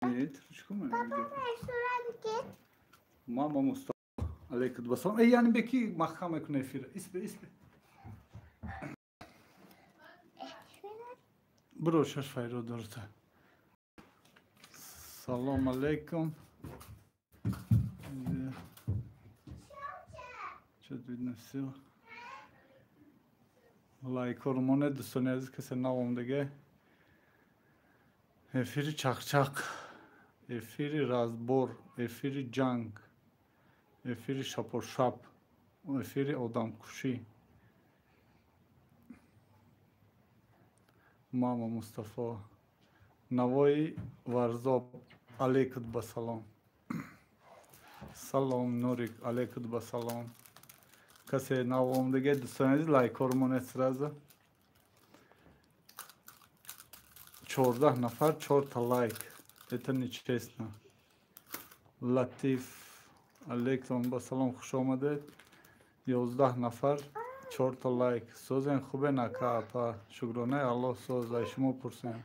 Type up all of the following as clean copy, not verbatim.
Баба, Мама Мустафа алейкум басалом. Эй, яъне беки маҳкам мекуна эфира. Испе, испе. Биро шаш файро дорта. Салом алейкум. Чё-то видно всё. Лайкҳоро монед, дӯстони азиз, касе навомдаге. Эфири чақчақ, эфири разбор, эфири ҷанг, эфири шапошап, эфири одамкушӣ. Мама Мустафо, Навои Варзоб, алейкум ба салом. Салом Нурик, алейкум ба салом. Касе навомдаге, дӯстони азиз, лайкҳоро монед сразу. 14 нафар, чорта лайк. Это нечестно. Латиф, алейкум ба салом, хуш омадед. 11 нафар, чорта лайк. Созен хубен ака апа. Шукронаи Аллоҳ соз, ай шумо пурсем.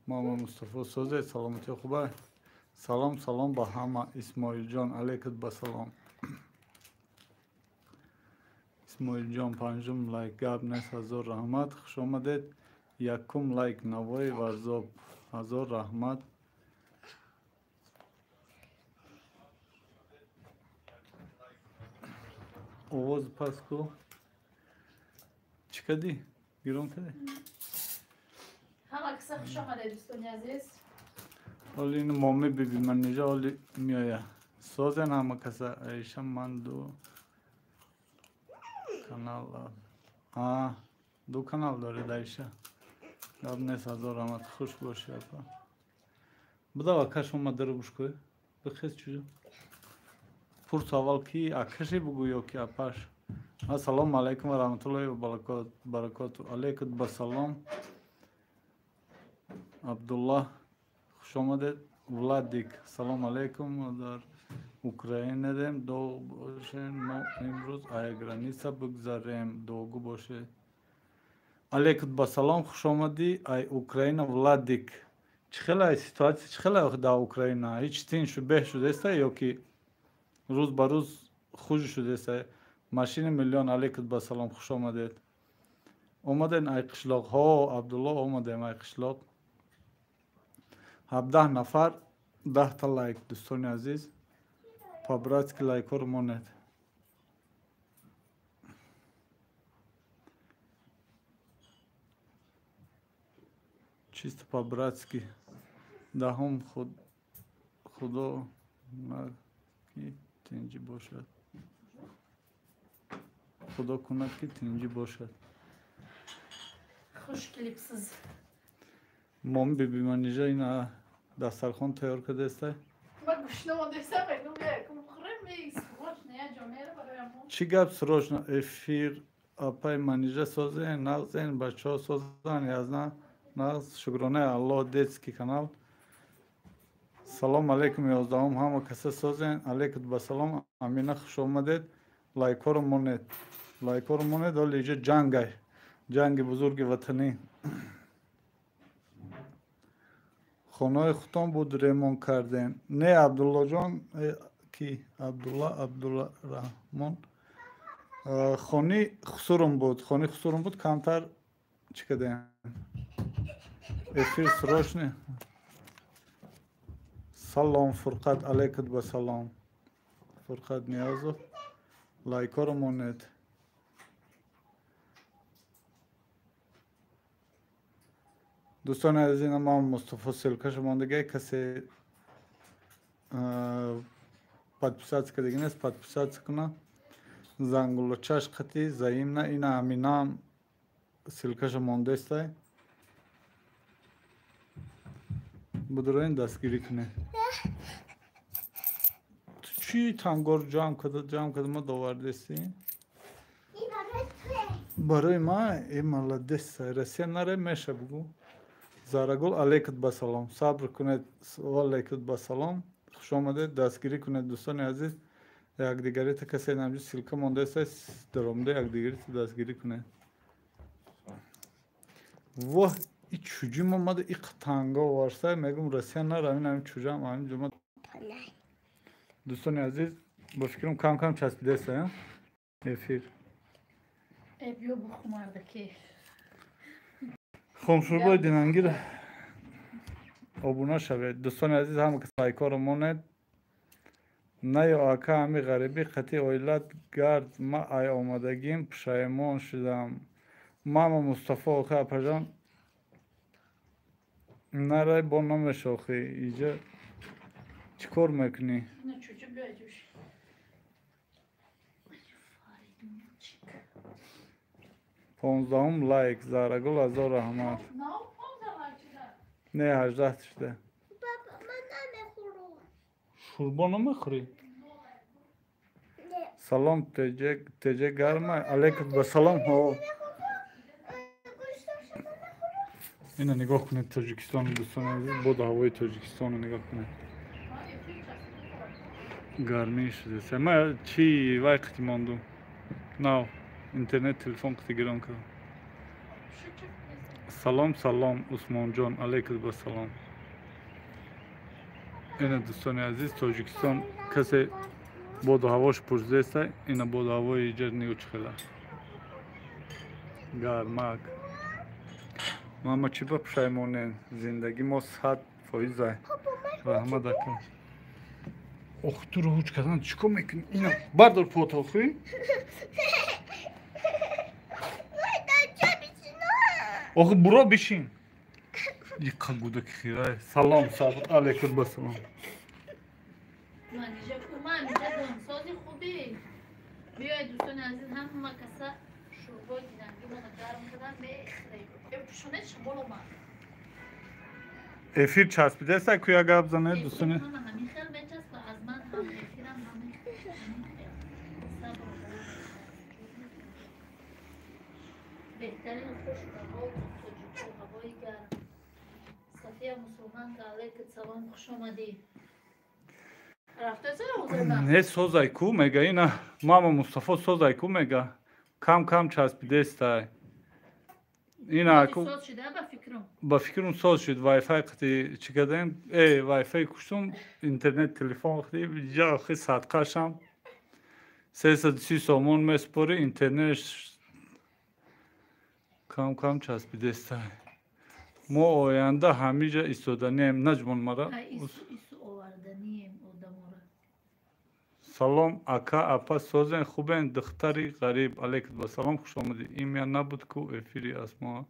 Мама Мустафо созе, саломатӣ хуба. Салом, салом ба ҳама. Исмоилҷон, алейкум ба салом. Исмоилҷон, панҷум лайк, гап нест, ҳазор раҳмат, хуш омадед. Якум лайк Навои Варзоб, ҳазор раҳмат. Овоз пас ку. Чӣ кардӣ? Гирон кардӣ? Ҳама киса хуш омадед, дӯстони азиз. Ҳоли ину моми биби Манижа ҳоли меоя. Созен ҳама каса. Аиша, ман ду канал. А, ду канал доред, Аиша. Гап нест, ҳазор раҳмат, хуш бошӣ апа. Бидав акаш омад дару гӯш кӯ. Бихез чужо. Пурс аввал ки акаше бугӯ ё ки апаш. Ассалому алайкум ва раҳматуллоҳи ва баракоту. Алейкум ба салом. Абдуллоҳ, хуш омадед. Владик, салом алейкум. Дар Украинадем, дуо бошед, мо имрӯз ай граница бигзарем, дуогӯ бошед. Алейкум ба салом, хуш омадӣ ай Украина, Владик. Чӣ хела ситуация, чӣ хела дар Украина? Ҳеҷ тин беҳ шудеста ё ки рӯз ба рӯз хуж шудеста? Машини миллион, алейкум ба салом, хуш омадед. Омаден ай қишлоқ. Ҳо, Абдуллоҳ, омадем ай қишлоқ. 17 нафар, 10 та лайк, дӯстони азиз. По-братски лайкҳоро монед. Чисто по-братски. Даҳум худ худо ки тинҷӣ бошад. Худо кунад ки тинҷӣ бошад. Хуш келибсиз. Моми биби Манижа ина дастархон тайёр кардааста. Ма гушна мондесам, мегум якум хӯрем, срочно я ҷо мера бароям. Чӣ гап срочно эфир, апай Манижа созен, нағзен, бачаҳо созан, язна нағз, шукронаи Аллоҳ, детский канал. Салом алейкум, 11-ум, ҳама каса созен, алейкум ба салом, Амина, хуш омадед. Лайкҳоро монед. Лайкҳоро монед, ҳоло иҷо ҷангай. Ҷанги бузурги ватанӣ. Хонаи худтон буд ремонт кардем. Не, Абдуллоҷон, ки Абдулла Абдулраҳмон. Хони хусурум буд, хони хусурум буд, камтар чӣ кардем? Эфир срочный. Салом Фурқат, алейкум ба салом. Фурқат Ниёзов. Лайкҳоро монед. Дӯстони азиз, ина ман Мустафо ссылкаша мондагай, касе подписаться кардагӣ нест, подписаться куна. Зангулочаш қати взаимно, ина Аминаам ссылкаша мондестай. Будуроин дастгирӣ кунед. Ту чӣ тангор ҷамъ карда, ҷамъ карда ма довардестӣ? Барои ма э молодец, Россия наре меша бугӯ. Зарагул, алейкум ба салом. Сабр кунед, алейкум ба салом. Хуш омадед, дастгирӣ кунед, дӯстони азиз. Якдигарита касе намҷи ссылка мондааст, даромада якдигарита дастгирӣ кунед. Воҳ, И чуҷи мо мада иқ танго оварса, мегум Россия наравин, ҳамин чуҷам ҳамин ҷо. Дӯстони азиз, ба фикрам кам кам часпидеста эфир. Биё буху мардаки. Хомшурбои динангир обуна шавед. Дӯстони азиз, ҳама кас лайкҳоро монед. Наё ака, ҳами ғарибӣ қати оилат гард, ма ай омадагим пушаймон шудам. Мама Мустафо, охи апаҷон, нарай бо намешохӣ. Иҷа чӣ кор мекунӣ? Понздаҳум лайк, Зарагул, азор раҳмат. Не, 18 шуда. Шӯрбо намехӯрӣ? Салом, теҷе гарма, алейкум ба салом. Ҳо, ина нигоҳ кунед Тоҷикистону, дӯстони азиз, боду ҳавои Тоҷикистону нигоҳ кунед. Гармӣ шуда. Ма чи вай қити мондум? Нав интернет телефон қити гирон кардам. Салом, салом, Усмонҷон, алейкум ба салом. Ина дӯстони азиз, Тоҷикистон, касе боду ҳавош пурсидеста, ина боду ҳавои иҷа нигоҳ чӣ хела гармак. Мама, чӣ ба пушаймонем? Зиндагӣ мо 100%. Раҳмат ака. Ох, туро ҳуҷ кардан чӣ кор мекунӣ? Ина бардор потохӣ. Охи буро бишин. Иқа гудаки хирай. Салом, сабр, алейкум ба салом. Сози хуби. Биёед, дӯстони азиз, ҳама каса шӯрбои динангимона гарм кардан мехӯрем. Пушонед шамол омад. Эфир часпидеста, куя гап занед, дӯстони. Ҳамин хел мечаспа, аз ман ҳам эфирам ҳамин хел. Сабр. Беҳтарин хуш ҳаво тоҷико, ҳавои гарм. Сафия мусулманка, алейкум салом, хуш омадӣ. Не, созай ку мега, ина мама Мустафо созай ку мега. Кам кам часпидестай. Ина ку ба фикрам соз шуд. Вайфай қати чӣ кардем? Вайфай куштум, интернет телефон қати ҷа охи садқашам. 330 сомон месупорӣ, интернет кам кам часпидестай. Мо оянда ҳамиҷа истоданием, наҷмон мара. Салом ака, апа, созен, хубен? Духтари ғариб, алейкум ба салом, хуш омадӣ. Имя набуд ку эфири асмо.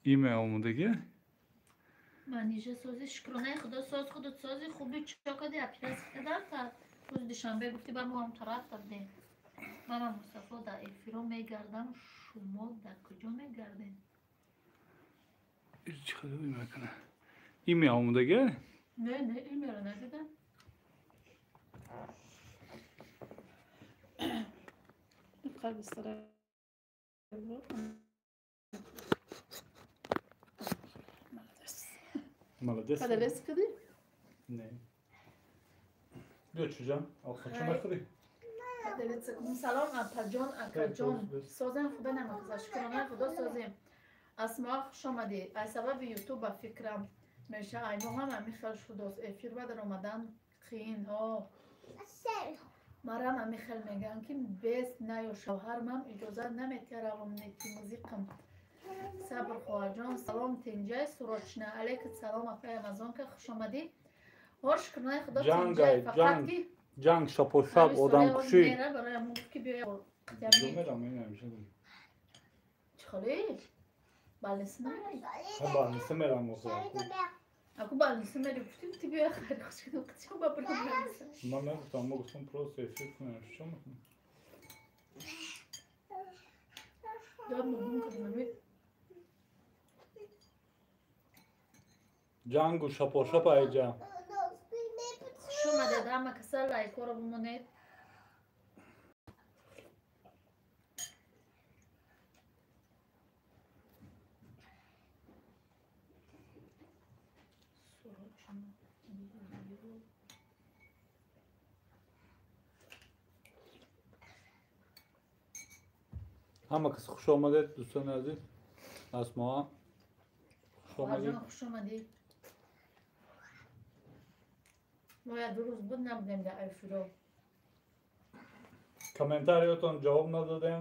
Имя омадагӣ? Манижа сози, шукронаи худо, соз худот сози хуби. Чо кади, апирас кадар та рӯзи душанбе гуфти, ба мо ҳам тарафта будем. Мама Мустафо, дар эфиро мегардам, шумо дар куҷо мегардем? Чӣ хеле мекунад? Имя омадагӣ? Не, не, имяро надидам. Молодец. Молодец кади? Не. Биё чуҷа, алхача мехӯрӣ? Салом апаҷон, акаҷон. Созем, худо намахза, шукрона худо созем. Асмо, хуш омадӣ. Аз сабаби ютуб ба фикрам меша, ай мо ҳам ҳамин хел шудост. Эфир ба даромадан қиин. Марам ҳамин хел мегӯям, ки бес наё шавҳармам иҷозат наметиҳад равам нетимузиқам. Сабр, хоҳарҷон, салом, тинҷай сурочна, алейкум салом, апаи Амазонка, хуш омадӣ. Ҳор, шукронаи худо, тинҷай, фақат ки ҷанг, шапошап, одамкушӣ. Бароям гуфт ки биё. Чӣ холӣ? Балниса намерӣ? Балниса мерам охо. Аку балниса мери, гуфтӣ, гуфтӣ биё хайр хуш кунам, чӣ ба бурам балниса? Ман нагуфтам, мо гуфтам просто эфир кунем. Чӣ мекунем? Дод мугум кардам. Ҷангу шапошап айҷа. Хуш омадед, ҳама каса лайкҳоро бимонед. Ҳама кас хуш омадед, дӯстони азиз. Асмоа. омадед. Хуш омадед. Мо як ду рӯз буд набудем дар эфиро. Комментариётон ҷавоб надодем.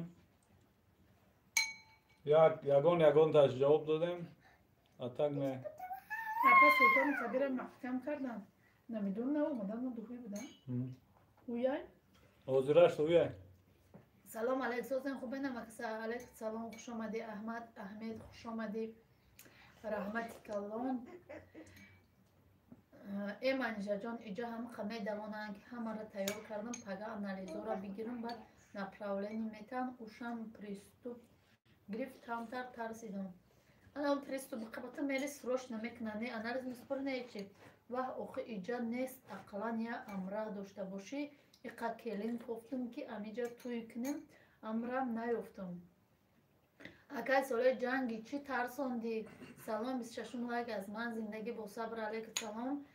Ягон ягонташ ҷавоб додем. А так не. Апа Султони Сабира маҳкам карданд. Намедонам, наомадам, мо дуҳӣ будам. Уяй? Ҳозираш уяй. Салом алейк, созен хубена макса алейк салом, хуш омадӣ Аҳмад, Аҳмед, хуш омадӣ. Раҳмати калон. Э Манижаҷон, иҷо ҳамақа медавонанд ки ҳамаро тайёр кардам, пага анализора бигирам, баъд направление метаҳам, ушам приступ гирифт, камтар тарсидам. Анам приступ қабата мери срочно мекунанд, не анализ месупорӣ, не ҳечи. Ваҳ, охи иҷа нест, ақаллан я амраҳ дошта бошӣ. Иқа келин кофтум ки амиҷа тӯй кунем, амрам наёфтум. Акай соле ҷанги чӣ тарсондӣ? Салом, 26 лайк аз ман, зиндагӣ бо сабр, алейк салом,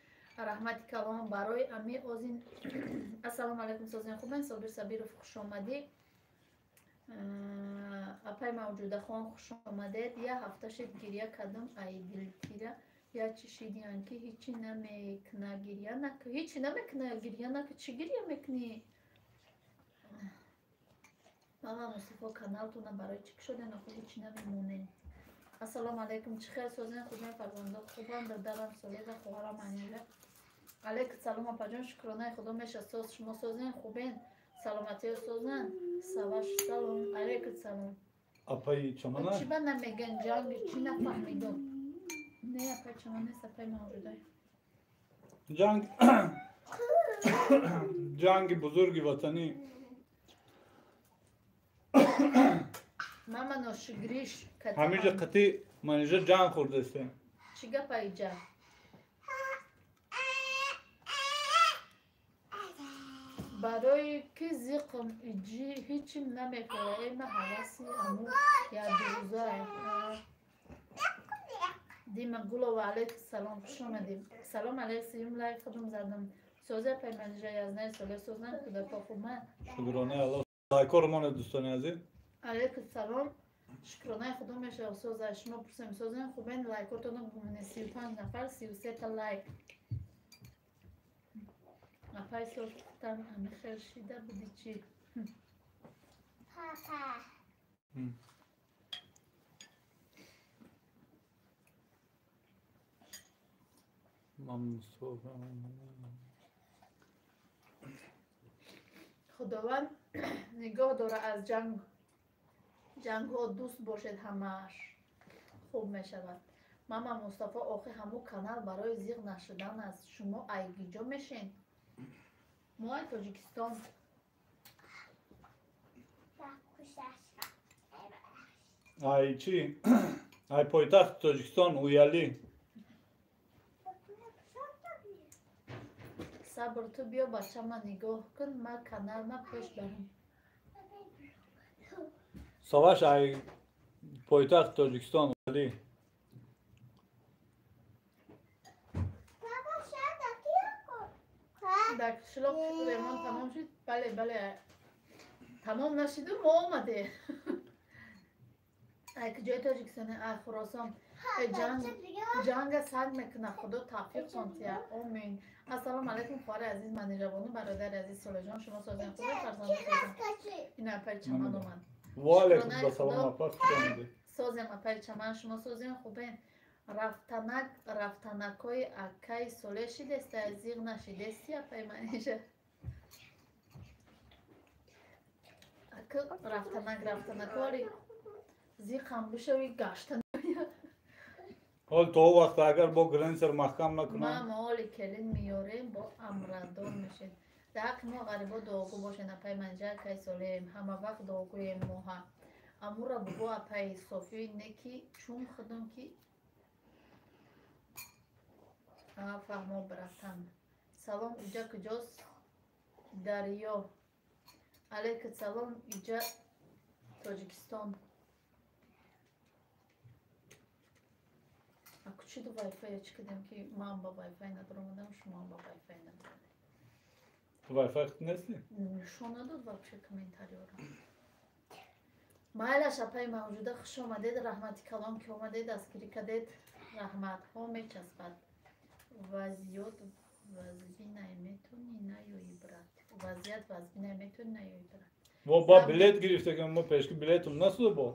раҳмати калон барои ами озин. Ассалому алайкум, созин хубен? Собир Сабиров, хуш омадӣ. Апай Мавҷудахон, хуш омадед. Я ҳафта шид гиря кардам, ай дилтира. Я чӣ шидиян ки ҳичи намекна гиря нака, ҳичи намекна гиря нака, чӣ гиря мекунӣ? Мама Мустафо, каналтона барои чӣ кушоден? Охи ҳичи намемонем. Ассалому алайкум, чӣ хел созен хубен? Фарзандо хубан, додарам Соледа, хоҳарам Анила. Алейк салом апаҷон, шукронаи худо меша соз, шумо созен хубен? Саломатиё созан? Саваш салом, алейк салом. Апаи чамана? Чӣ ба намеган ҷанги чӣ нафаҳмидум? Не, апай чаман нест, апай мавҷудай. Ҷанг ҷанги бузурги ватанӣ. Мама ношигриш ҳамиҷа қатӣ манижа ҷанг хӯрдастем. Чӣ гапа иҷа? Барои ки зиқм иҷи ҳичим намехӯра. Э ма ҳаваси аму якдурӯза. Дима Гулова, алейк салом, хуш омадӣ. Салом алейк, сиюм лайк худум задам. Созе пай манижа язнаи соле созан кӯдако хубман. Шукронаи Аллоҳ. Лайкор монед дӯстони азиз. Алейк салом. Шукронаи худо мешава соза. Шумо пурсем созен хубен, лайкотонро бумонед. 35 нафар, 33 та лайк. Апай сохтан ами хел шида буди чӣ? Папа. Худованд нигоҳ дора аз ҷанг. Ҷангҳо дӯст бошед, ҳамааш хуб мешавад. Мама Мустафо, охи ҳамун канал барои зиғ нашудан аст. Шумо айгиҷо мешен? Мо ай Тоҷикистон. Ай чӣ? Ай пойтахти Тоҷикистон Уялӣ. Сабр, ту биё бачама нигоҳ кун, ма каналма пеш барам. Саваш ай пойтахти Тоҷикистон Уялӣ. Дар қишлоқ ремонт тамом шуд? Бале, бале. Тамом нашиду мо омаде. Ай куҷои Тоҷикистон? Ай Хуросон. Ҷанга саг мекуна, худо тавфиқтон тия. Омин. Ассалому алайкум, хоҳари азиз Манижабону, бародари азиз Солеҷон, шумо созен хубе, фарзанди созен. Ин апаи Чаман омад. Ва алайкум ассалом апа, хуш омадед. Созем апаи Чаман, шумо созен хубен. Рафтанак, рафтанакҳои акаи Соле шидеста, зиғ нашидести апаи Манижа? Ака рафтанак, рафтанакҳои зиғ ҳам бишави гашта. Ҳол то вақт агар бо границар маҳкам накунам. Ма моли келин меёрем, бо амрадор мешем. Дар ҳаққи мо ғарибо дуогӯ бошен апаи Манижа, акаи Солеем. Ҳама вақт дуогӯем моҳа. Амура бугӯ апаи Софӣ не ки чун худум ки фаҳмо братан. Салом, иҷа куҷост? Дарё. Алейк салом, иҷа Тоҷикистон. Аку чиду вайфай чӣ кардем ки ман ба вайфай надоромадам, шумоам ба вайфай надоромадем? Вайфай нести? Нишон надод вообще комментариёро. Майлаш апаи Мавҷуда, хуш омадед, раҳмати калом ки омадед, дастгирӣ кардед. Раҳматҳо мечаспад. Вазъиёт вазбинай метони наёи брат. Вазъият вазбинай метони наёи брат. Во ба билет гирифта, мо пешки билетум насуда бо.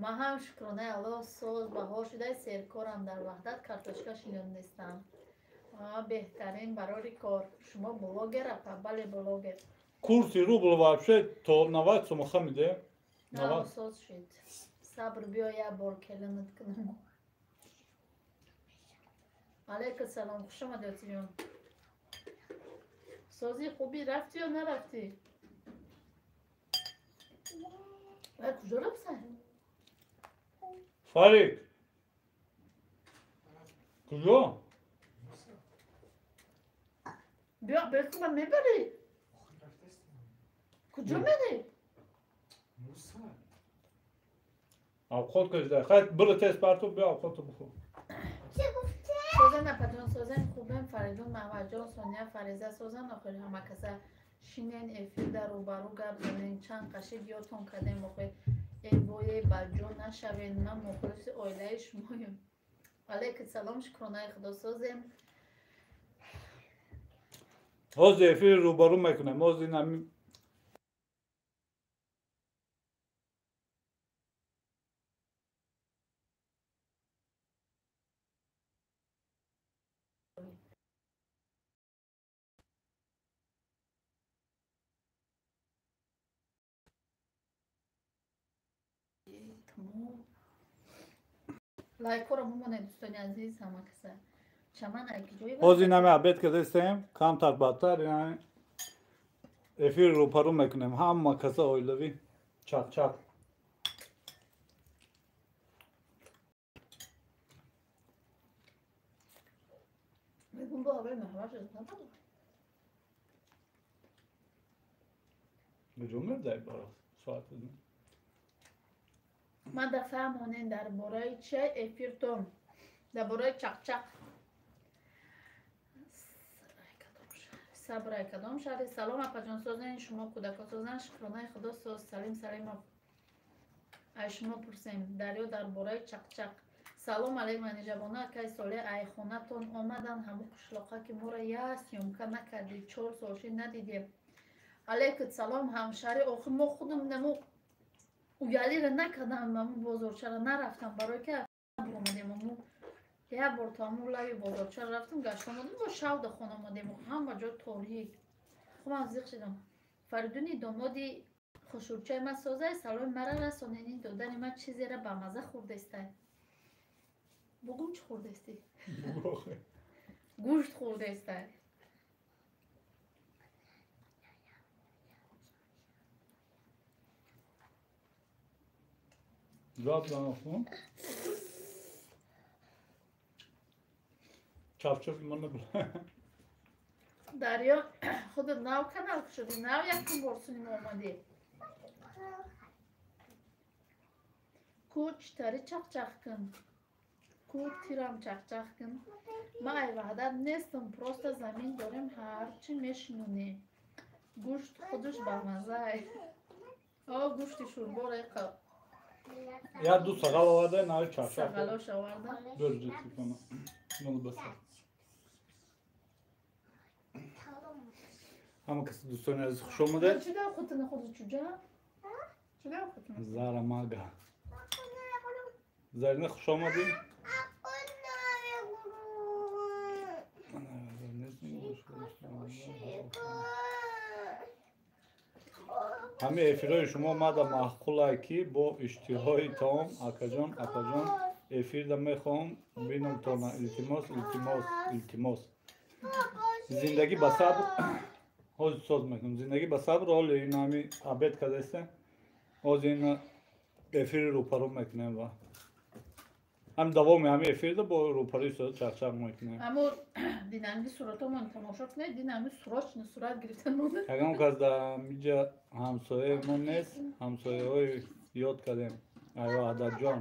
Ман ҳам шукронаи Аллоҳ соз баҳор шудаи серкорам дар Ваҳдат картошка шинондистам. Беҳтарин барори кор. Шумо блогер апа? Бале, блогер. Курси рубл вообще то 90 сом хамиде. 90 соз шуд. Сабр биё як бор келинат кунам. Алейкум салом, хуш омадед ҷон. Сози хуби рафтӣ ё нарафтӣ? Вай куҷо рафта? Фарик. Куҷо? Биё, бекума мебарӣ? Куҷо мерӣ? Авқот кашида. Хай, биро тез парту, биё авқоту бихӯр. Созан апаҷон, созан хубем Фаридун, Маҳмадҷон, Сония, Фариза, созан охир ҳама каса шинен эфир дар рӯбарӯ гап занен чанд қашид ёдтон кардем охир эвое ба ҷо нашавен ман мухлиси оилаи шумоем. Алейкум салом, шукронаи Худо созем. Ҳозир эфир рӯбарӯ мекунем. Ҳозир ин лайкҳоро бимонед дӯстони азиз ҳама каса. Чаман айки ҷои ҳозир нами обед кардастем, камтар бадтар эфир рӯпарӯ мекунем. Ҳама каса оилавӣ чақ-чақ. Мегум бо аввал маҳвар шуд надорад. Куҷо мердай бара соат? Ман да фаҳмонем дар бораи ча эфиртон, дар бораи чақчақ. Сабрай кадом шаҳри? Салом апаҷон, созен шумо кӯдако созан, шукронаи Худо соз. Салим Салимов, ай шумо пурсем дарё дар бораи чақчақ. Салом алейкум Манижабону акай Солеҳ, ай хонатон омадан ҳамун қишлоқа ки моро як съёмка накардӣ, 4 сол шид надидем. Алейкум салом ҳамшаҳри. Охир мо худам намо уялиро накардам, ҳамун бозорчаро нарафтам, барое ки омадем. Мо як бор то ҳамун лаби бозорчаро рафтам, гашт омадем, бо шавда хона омадем, ҳама ҷо торик. Хуб ман зиқ шудам. Фаридуни домоди хушурчаи ман созай, саломи мара расонени додани ман чизеро ба маза хӯрдестай. Бугум чӣ хӯрдестӣ? Гӯшт хӯрдестай. Гап занахун. Чафчаф мана била. Дарё, худат нав канал шуди, нав якум бор суним омадӣ. Ку читари чақчақ кун. Ку тирам чақчақ кун. Ман ай Ваҳдат нестам, просто замин дорем, ҳарчи мешинонем. Гӯшт худаш бамазай. О, гӯшти шӯрбора иқа. Я ду сағал оварда, нави чақчақ. Сағалош оварда. Дӯрҷи телефона. Мол баса. Ҳама каси дӯстони азиз хуш омадед. Чӣ дар худтана хӯрди чуҷа? Чӣ дар худтана? Зара мага. Зарина хуш омадӣ? Ҳамаи эфирҳои шумо мада маъқулай ки бо иштиҳои таом акаҷон апаҷон эфирда мехоҳам бинамтона. Илтимос, илтимос, илтимос. Зиндагӣ ба сабр ҳозир соз мекунам. Зиндагӣ ба сабр ҳоле ин ҳами обед кардастем. Ҳозир ин эфири рӯпарӯ мекунем ва ҳам давоми ҳами эфирда бо рӯпарӯи соз чақчақ мекунем. Аммо динамги суратомон тамошо кунед, динамги срочно сурат гирифтан монда. Ягон кас дар миҷа ҳамсояи мо нест, ҳамсояҳои ёд кардем. Ай Ваҳдатҷон.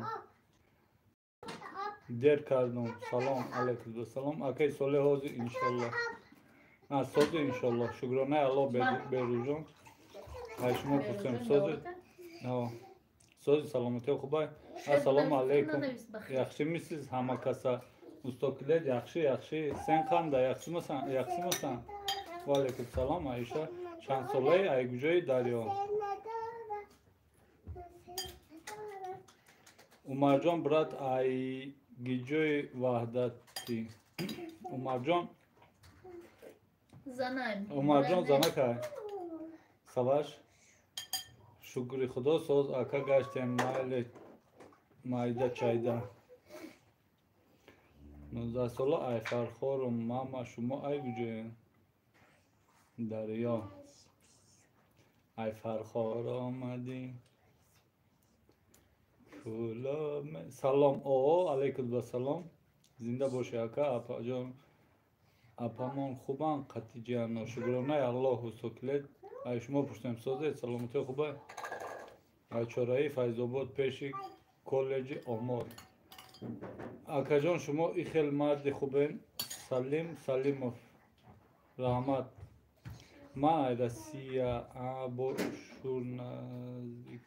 Дер кардум. Салом алейкум. Салом акай Солеҳ ҳозир иншоллоҳ. Сози иншоллоҳ. Шукронаи Аллоҳ Берӯҷон. Ай шумо пурсем сози. Сози саломатӣ хубай. Ассалому алайкум. Яхшимисиз ҳама каса? Устокилет яхши, яхши. Сен қандай, яхшимасан? Яхшимасан? Ва алайкум салом, Аиша. Чанд солаи, ай куҷои дарё? Умарҷон брат, ай гиҷои Ваҳдати. Умарҷон Занай. Умарҷон занакай. Саваш. Шукри Худо соз ака гаштем майли майда чайда. 19 сола ай Фархорум мама шумо ай куҷоед? Дарё. Ай Фархор омадӣ. Салом о алайкум вассалом. Зинда бошӣ ака апаҷон. Апамон хубанд қатиҷиано. Шукронаи Аллоҳ устокилет. Ай шумо пурсем созед саломатӣ хубай. Ай чораи Файзобод пеши коллеҷи Омор. Акаҷон шумо и хел марди хубен. Салим Салимов. Раҳмат. Ман ай Россия бо шур наздик.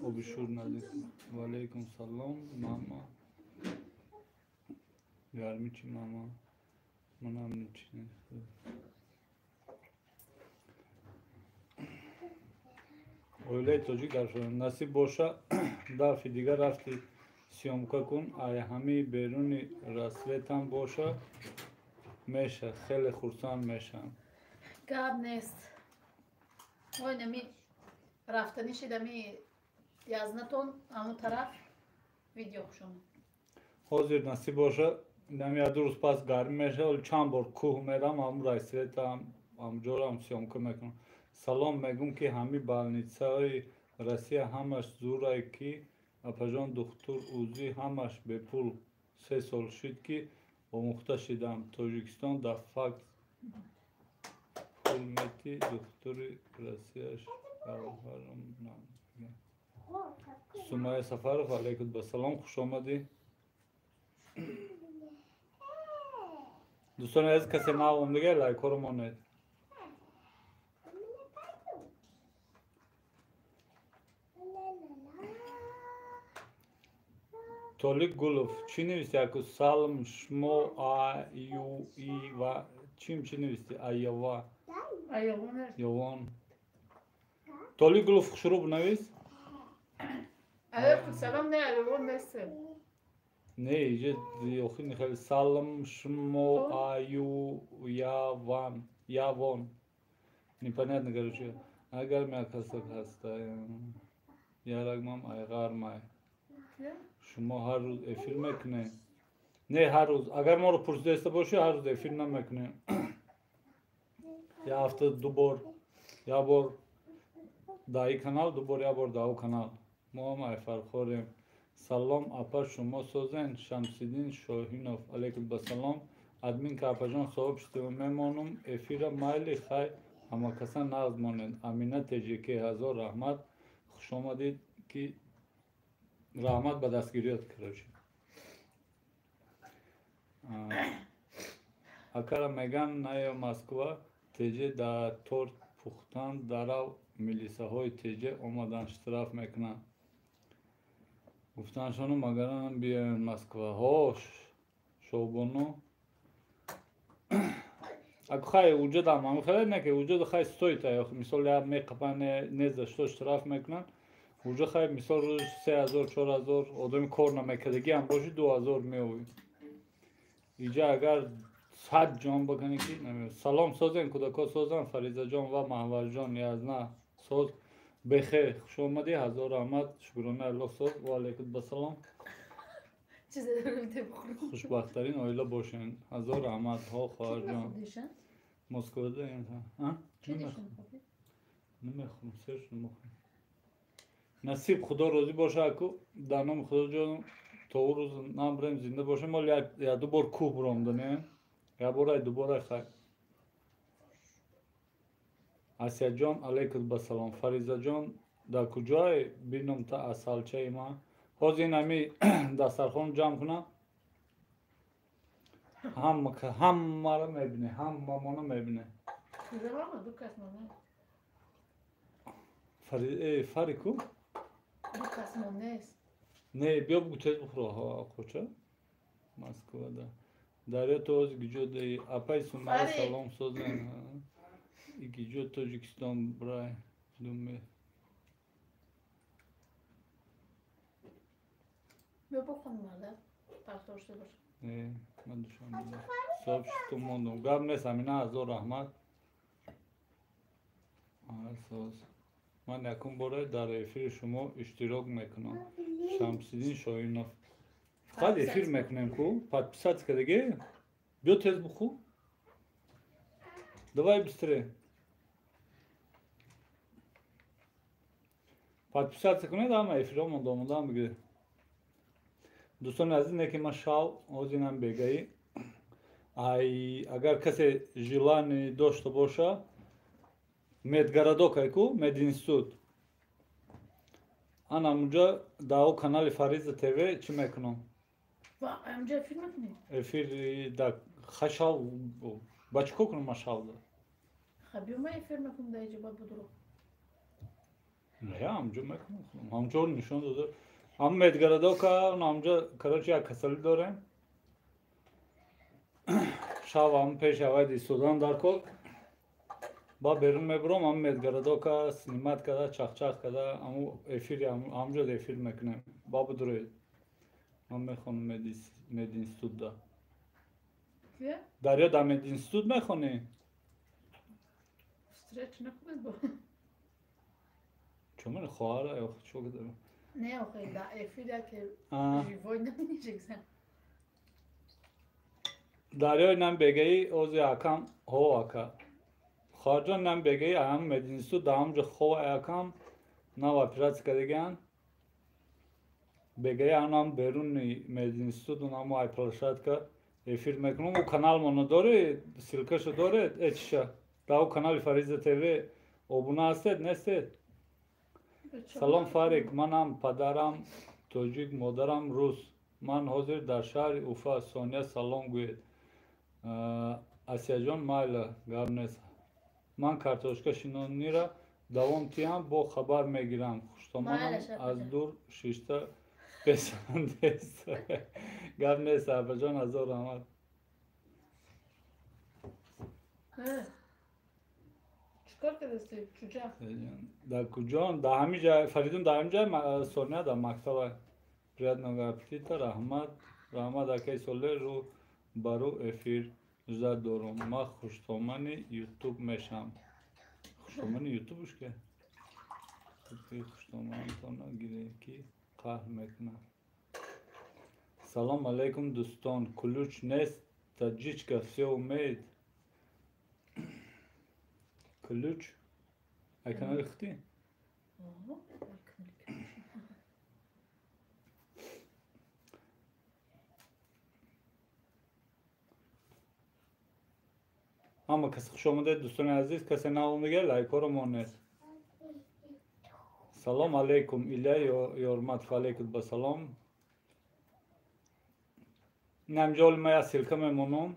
Оби шур наздик. Ва алайкум салом мама. Гарми чӣ мама? Манам ничи. Оилаи тоҷик дар насиб боша дафъи дигар рафти съёмка кун ай ҳамаи беруни рассветам боша меша хеле хурсанд мешам. Гап нест. Ой нами рафтанӣ шидами язнатон аму тараф видео хушомад. Ҳозир насиб боша нами як ду рӯз пас гармӣ меша вале чанд бор кӯҳ мерам ҳамун рассветам ҳамҷорам съёмка мекунам. Салом мегӯм ки ҳамаи больницаҳои Россия ҳамаш зурай ки апаҷон духтур УЗИ ҳамаш бепул. 3 сол шуд ки омӯхта шидам. Тоҷикистон дар факт пул мети духтури Россияш аввалам намегӯяд. Сумайя Сафаров алайкум вассалом хуш омадӣ. Дӯстони азиз касе нав омдага лайкҳоро монед. Толик Гулов, чӣ нависти аку салм шмо а ю и ва чим чӣ нависти айова йовон. Толик Гулов хушрӯ бинавис. Алайкум салом не айовон нест. Не иҷа охир хеле салм шмо а ю я ван явон. Непонятно короче. Агар мякасак ҳаста ярагмам айғармай. Шумо ҳар рӯз эфир мекунед? Не ҳар рӯз. Агар моро пурсидаиста бошӣ ҳар рӯз эфир намекунем. Як ҳафта ду бор, як бор дар ин канал, ду бор як бор дар он канал. Мо ҳам айфархорем. Салом апа шумо созен? Шамсиддин Шоҳинов алайкум вассалом. Админка апаҷон сообщество мемонум эфира майли хай ҳамакаса нағз монед. Амина ТЖК ҳазор раҳмат. Хуш омадед ки раҳмат ба дастгириёт короче. Акара меган наё Москва ТЖ дар торт пухтан дарав милисаҳои ТЖ омадан штраф мекунанд. Гуфтаншону магаранам биёем Москва. Ҳо шобону аку хай уҷадам ҳами хеле не ки уҷада хай стоит ай мисол як меқапан не за что штраф мекунанд. Уҷа хай мисол рӯз 3000 4000 одами кор намекардагӣ ҳам боши 2000 меоӣ. Иҷа агар 100 ҷон бакунӣ ки намеоӣ. Салом созен кӯдако созан Фаризаҷон ва Маҳварҷон язна соз бехер хуш омадӣ ҳазор раҳмат шукрона Аллоҳ соз ва алайкум вассалом. Хушбахттарин оила бошен. Ҳазор раҳмат ҳо хоҳарҷон. Москвада намехӯрам сер шуд мохӯрам. Насиб Худо розӣ боша аку дар номи Худоҷон то ӯ рӯз набурем зинда бошем. Ҳол як ду бор кӯҳ буромданем. Як борай ду борай хай. Асияҷон алайкум вассалом. Фаризаҷон дар куҷое бином та асалчаи ман? Ҳозир ин ҳами дастархон ҷамъ кунам. Ҳамаро мебине, ҳамамона мебине. Фарику? Касмон нест. Не, биё бугу тез бухӯр қоча. Москва да. Дарё то оз гиҷо даи. Апай Сумая салом созен. Гиҷо Тоҷикистон брай. Думе. Биё бухӯр марда. Партошта бош. Не, ман Душанбе. Соҳиб шуд мондум. Гап нест, Амина, ҳазор раҳмат. Соз. Ман якум бора дар эфири шумо иштирок мекунам. Шамсиддин Шоинов. Фақат эфир мекунем ку? Подписаться кардагӣ? Биё тез бухӯ. Давай быстрее. Подписаться кунед, ҳама эфирҳомон домодаам бигиред. Дӯстони азиз, не ки ман шав ҳозирам бегаӣ. Ай агар касе желание дошта боша, медгородок айку, мединститут. Ана муҷа дар канали Фариза ТВ чӣ мекунам? Амҷа эфир мекунӣ? Эфир да хашав ба чӣ кор кунам ман шавда? Ха биё ман эфир мекунам дар иҷо бад будуру. Не, амҷо мекунам. Амҷо нишон дода. Ам медгородока, амҷа, короче, як касалӣ дорем. Шав ам пеш авайд истодан дар кор. Ба берун мебурам, ам медгородока снимат када, чахчах када, аму эфири амҷо эфир мекунем. Ба будуроед. Ман мехонам мединститут да. Дарё дар мединститут мехонӣ? Встреч накунед бо. Чо мани хоҳара ё чо кардам? Не, охе, да эфир яке живой намешексан. Дарёи нам бегаи ози акам ҳо ака. Хоҳарҷон нам бегаи ам мединститут да амҷо хо акам нав оператсия кардагиан. Бегаи анам беруни мединститут унамо ай площадка эфир мекунам. У канал моно доред, ссылкашо доред, чиша. Да у канали Фариза ТВ обуна ҳастед, нестед? Салом Фарик, манам падарам тоҷик, модарам рус. Ман ҳозир дар шаҳри Уфа. Сония салом гӯед. Асияҷон майла, гап нест. Ман картошка шинонира давом тиҳам, бо хабар мегирам. Хуштомонам аз дур шишта песандест. Гап нест, абаҷон, ҳазор раҳмат. Чикор кардасти? Чуҷа? Дар куҷо? Дар ҳамин ҷай, Фаридун дар ҳамин ҷай, Сония дар мактаба. Приятного аппетита, раҳмат. Раҳмат акаи Соле, рӯ ба рӯ эфир зад дорум. Ман хуштомани ютуб мешавам. Хуштомани ютубуш ке? Хуштоманатона гиред ки қаҳр мекунад. Салом алейкум дӯстон. Ключ нест, таджичка всё умеет. Ключ? Ай канали хути? Ҳама касе хуш омадед, дӯстони азиз. Касе наомадига лайкҳоро монед. Салом алейкум, Илья Ёрматов, алейкум ба салом. Намҷоли ма як ссылка мемонам.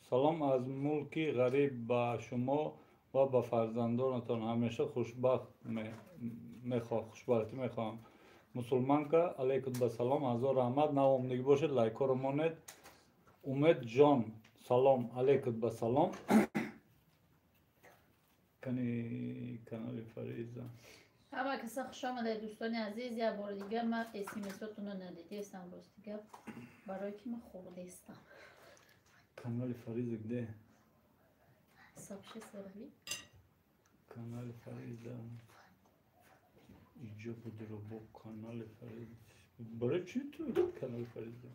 Салом аз мулки ғариб ба шумо ва ба фарзандонатон. Ҳамеша хушбахт хушбахтӣ мехоҳам. Мусулманка, алейкум ба салом, ҳазор раҳмат. Наомадагӣ бошед, лайкҳоро монед. Умед ҷон, салом алейкум ба салом. Кани канали Фариза. Ҳама каса хуш омадед, дӯстони азиз. Як бори дигар ман смсотонро надидестам, рости гап, барое ки ман хӯрдестам. Канали Фариза где? Сообщи сорави. Канали Фариза. Иҷо будро бо канали Фариза. Барои чӣ ту канали Фариза?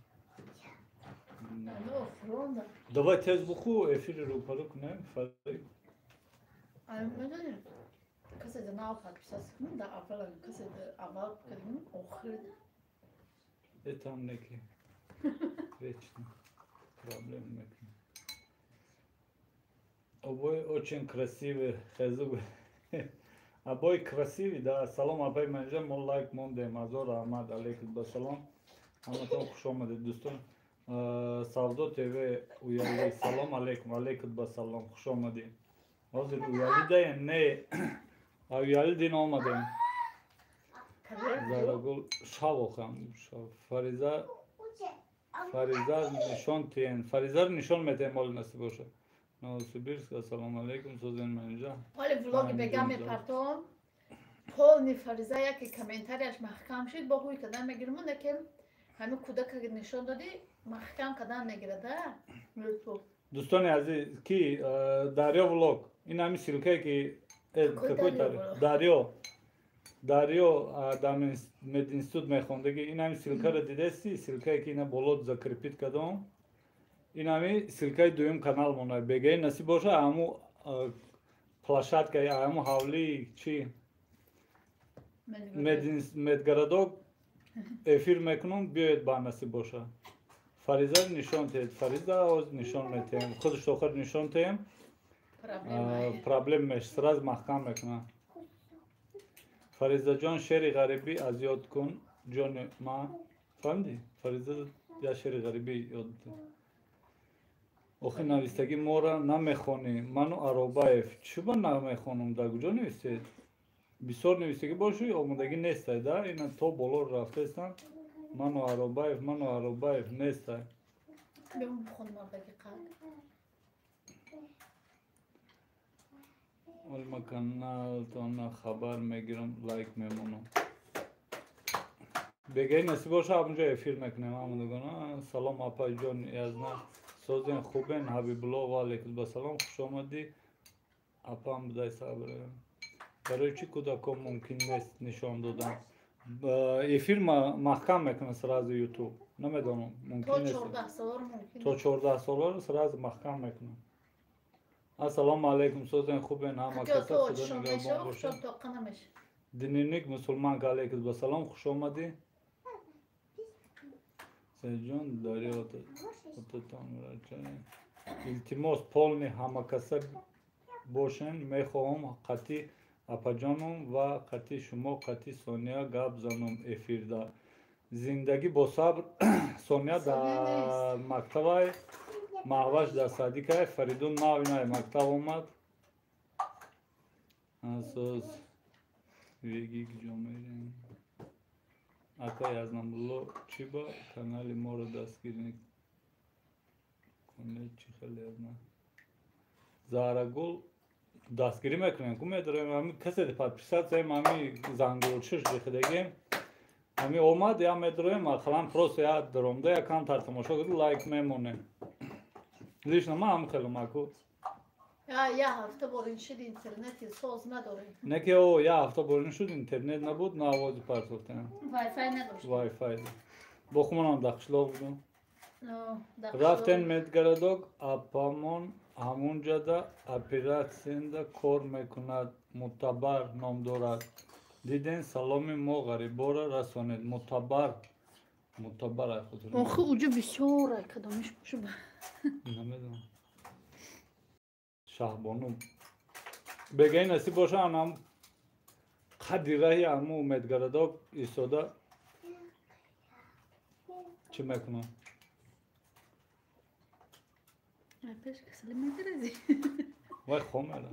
Давай тез бухӯ, эфири рӯпарӯ кунем, Фарик. Медонем, касе да нав подписаться кунем, да аввал, касе да аввал кардем, охир. Это неки. Вечно проблем мекунем. Обои очень красивый, хезуг. Обои красивый, да. Салом апай манҷа, мо лайк мондем. Ҳазор раҳмат, алейкум ба салом. Ҳаматон хуш омадед, дӯстон. Савдо ТВ уяли. Салом алейкум, алейкум ба салом. Хуш омадед. Ҳозир уялидаем, не. Авиали дин омадем. Зарагул шав охам. Фариза Фариза нишон тиен. Фариза нишон метем моли насиб боша. Новосибирск, ассалому алейкум, созен манижа. Ҳоли влоги бега мепартом. Полный Фариза яке комментарияш маҳкам шид, бо ҳуй кадан мегирму, неке ҳамин кӯдака нишон додӣ, маҳкам кадан мегирада. Ютуб. Дӯстони азиз, ки Дарё влог, ин ҳамин ссылка е ки какой Дарё Дарё дар мединститут мехондаги, ин ҳамин ссылка ро дидести, ссылка е ки ина боло закрепить кардам, ин ҳамин ссылка и дуюм канал монад. Бегаи насиб боша, ҳаму площадка, ҳаму ҳавлии чи медгородок эфир мекунам, биёед ба насиб боша. Фариза нишон теҳед. Фариза оз нишон метиҳем. Худаш охир нишон теҳем. Проблем меш, сразу маҳкам мекунам. Фаризаҷон, шери ғарибӣ аз ёд кун, ҷони ма. Фаҳмидӣ? Фариза я шери ғарибӣ ёд бите. Охи навистагӣ моро намехонӣ. Ману Аробаев. Чӣ ба намехонам? Дар куҷо навистед? Бисёр навистагӣ боши, омодагӣ нестай, да? Ина то боло рафтаистам. Ману Аробаев, Ману Аробаев нестай. Оли ма каналтона хабар мегирам, лайк мемонам. Бегаи насиб боша, ҳамунҷо эфир мекунем ҳамадагона. Салом апаҷон, язна созен хубен Ҳабибулло ва алейкум басалом, хуш омадӣ. Апам будай сабр. Барои чӣ кӯдакон мумкин нест нишон додан? Эфир маҳкам мекунад сразу ютуб. Намедонам, мумкин нест. То 14 соларо сразу маҳкам мекунад. Ассалому алейкум, созен хубен ҳама каса, худо нигаҳбон бошад. Дневник мусулманка, алейкум басалом, хуш омадӣ. Саидҷон, Дарё отатон. Илтимос, полный ҳамакаса бошен, мехоҳам қатъи апаҷоном ва қатъи шумо, қатъи Сония гап занам эфирда. Зиндагӣ бо сабр. Сония дар мактабай, Маҳваш дар садикай, Фаридун навинай мактаб омад. Асос веги куҷо мерем? Ака Язнамулло, чӣ ба канали моро дастгирӣ кунед, чӣ хеле язна? Заҳрагул дастгирӣ мекунем, ку медорем, ҳами касе подписаться ем, ҳами зангулчиш дихидагем. Ҳами омад, я медорем, ақаллан просто я даромда, я камтар тамошо кардӣ, лайк мемонем. Лично ман ҳам хеле маку. Я ҳафта борин шуд интернети соз надорем. Не ки о, я ҳафта борин шуд интернет набуд, на овози партофтем. Wi-Fi надошт. Wi-Fi. Бо хумонам дар қишлоқ будем. Рафтен медгородок, апамон ҳамунҷада оператсияда кор мекунад, Мутабар ном дорад. Диден, саломи мо ғарибора расонед. Мутабар. Мутабар ай хотир. Охи уҷо бисёр ай кадомиш бошад. Намедонам. Шаҳбону. Бегаи насиб боша, анам қадри раҳи ҳаму медгородок истода чӣ мекунам? Вай хомера.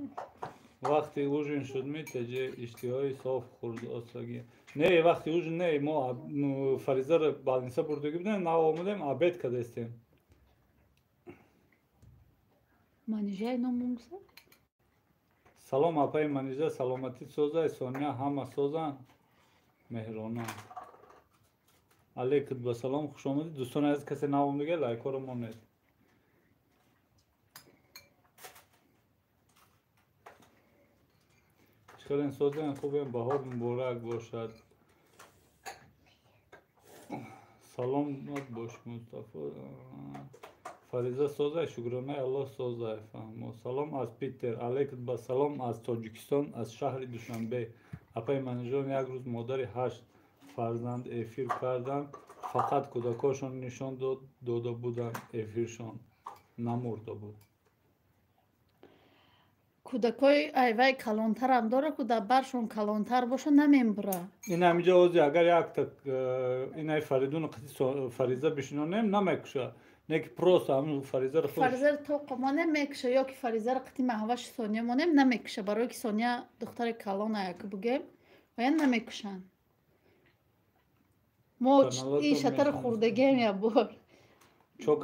Вақти ужин шуд ми теҷе иштиҳои соф хурд осагӣ. Не, вақти ужин не, мо Фаризаро больница бурдагӣ будем, нав омадем, обед кардастем. Манижаи номунгса? Салом апаи Манижа, саломатӣ созай, Сония ҳама созанд, меҳронанд. Алейкум басалом, хуш омадед. Дӯстони азиз, касе нав омадага лайкҳоро монед. Чӣ созен хубем, баҳор муборак бошад. Саломат бош Мустафо. Фариза созай, шукронаи Аллоҳ созай, фаҳмо. Салом аз Питер, алейкум басалом аз Тоҷикистон, аз шаҳри Душанбе. Апаи Манижон як рӯз модари 8 фарзанд эфир карданд, фақат кӯдакошон нишон дода буданд, эфиршон намурда буд. Кӯдакои айвай калонтарам дора, ку дар баршон калонтар боша намембура. Ин ҳамиҷо ози агар якта инай Фаридуну қати Фариза бишинонем, намекуша. Не ки просто ҳамн Фаризаро Фаризаро тоқа монем мекуша, ё ки Фаризаро қити Маҳваши Сония монем намекуша, барое ки Сония духтари калона яки бугем, вая намекушанд. Мо ин шатаро хӯрдагием як бор. Чо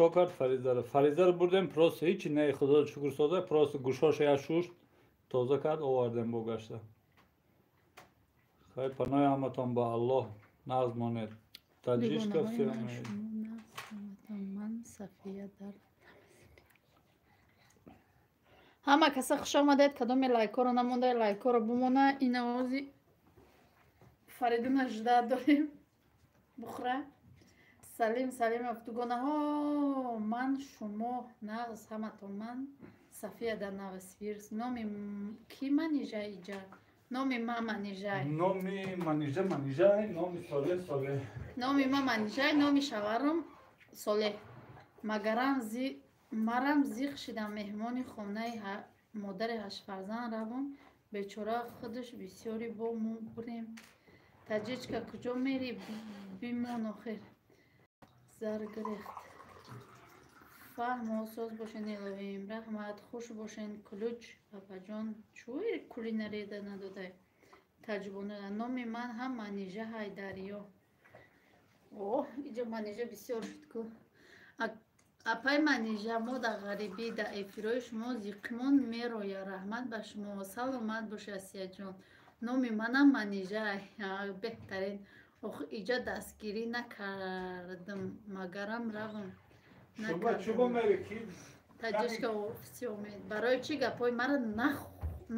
кард Фаризаро? Фаризаро бурдем просто ҳичи не, худо шукр соза, просто гӯшоша як шушт, тоза кард, овардем бо гашта. Хайр, паноҳи ҳаматон ба Аллоҳ, нағз монед. Таҷишка всё. Ман Сафия дар ҳама каса хуш омадед. Кадоме лайкҳоро намонда, лайкҳоро бимона. Ин овози Фаридуна жда дорем. Бухра. Салим Салимов дугонаҳо, ман шумо нағз ҳаматон. Ман Сафия дар Новосибирск. Номи ки Манижа иҷа? Номи ма Манижай. Номи Манижа Манижай, номи Соле Соле. Номи ма Манижай, номи шаварам Соле. Магарам марам зиқ шидам, меҳмони хонаи модари ҳаштфарзанд равом. Бечора худаш бисёри бо мо бурем. Таҷичка куҷо мери? Бимон охир. Зар гирехт. Фаҳмо соз бошен илоҳим. Раҳмат, хуш бошен. Кулуч папаҷон, чӯи кулинарида надодай? Таҷбону номи ман ҳам Манижа Ҳайдариё. Оҳ, иҷо Манижа бисёр шуд ку. Апай Манижа, мо дар ғарибӣ, дар эфирҳои шумо зиқимон мероя. Раҳмат ба шумо. Саломат боши Асияҷон. Номи манам Манижа. Беҳтарин. Ох, иҷа дастгирӣ накардам, магарам равам. Таҷишка офиси омед. Барои чӣ гапҳои маро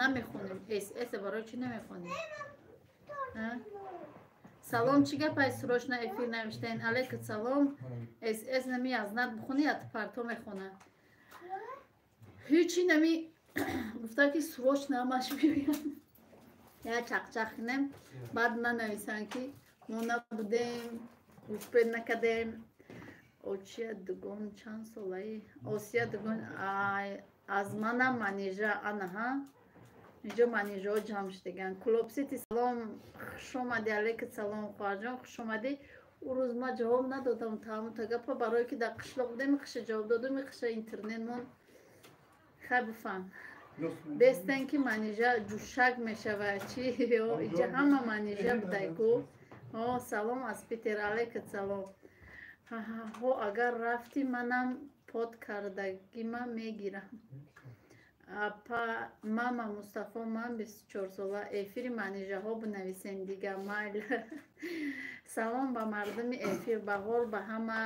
намехонем? СС барои чӣ намехонем? Салом, чӣ гапай срочно эфир навиштаен? Алейкум салом. СС нами аз над бихонӣ, ят парто мехона. Ҳичи нами гуфта ки срочно ҳамаш биёянд. Я чақчақ кунем, баъд нанависанд ки мо набудем, успед накардем. Очия дугон чанд солаи? Осия дугон аз манам Манижа. Анаҳа, инҷо Манижаҳо ҷамъ шудаган. Клубсити салом, хуш омадӣ. Алейкум салом хоҳарҷон, хуш омадӣ. Ӯ рӯз ман ҷавоб надодам таамута гапа, барое ки дар қишлоқ будем, қиша ҷавоб додум, қиша интернетмон. Хай бифаҳм. Бестен ки Манижа ҷӯшак мешавад. Чи иҷа ҳама Манижа будай ку. Салом аз Питер. Алейкум салом. Ҳо, агар рафтӣ манам под кардагима мегирам. Апа мама Мустафо, ман 24 сола. Эфири Манижаҳо бинависен дига майл. Салом ба мардуми эфир. Баҳор ба ҳама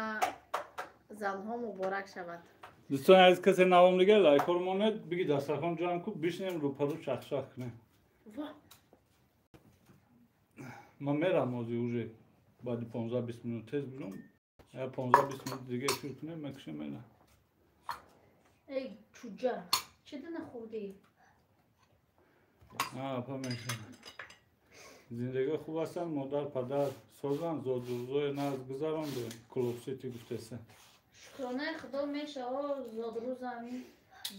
занҳо муборак шавад. Дӯстони азиз, касе навом дига лайкҳоро монед, биги дастархон ҷамъ ку, бишинем рӯпарӯ чахчах кунем. Ман мерам ҳозир уже баъди 15-20 минут тез биром. 15-20 минут дига эфир кунем, мекушем мерам. Эй чуҷа, чӣ дина хӯрдӣ? Апа мешавам. Зиндагӣ хуб ҳастанд, модар падар созанд, зодрӯзҳои нағз гузаронду Клубсити гуфтеса. Шукронаи худо мешаво зодрӯзами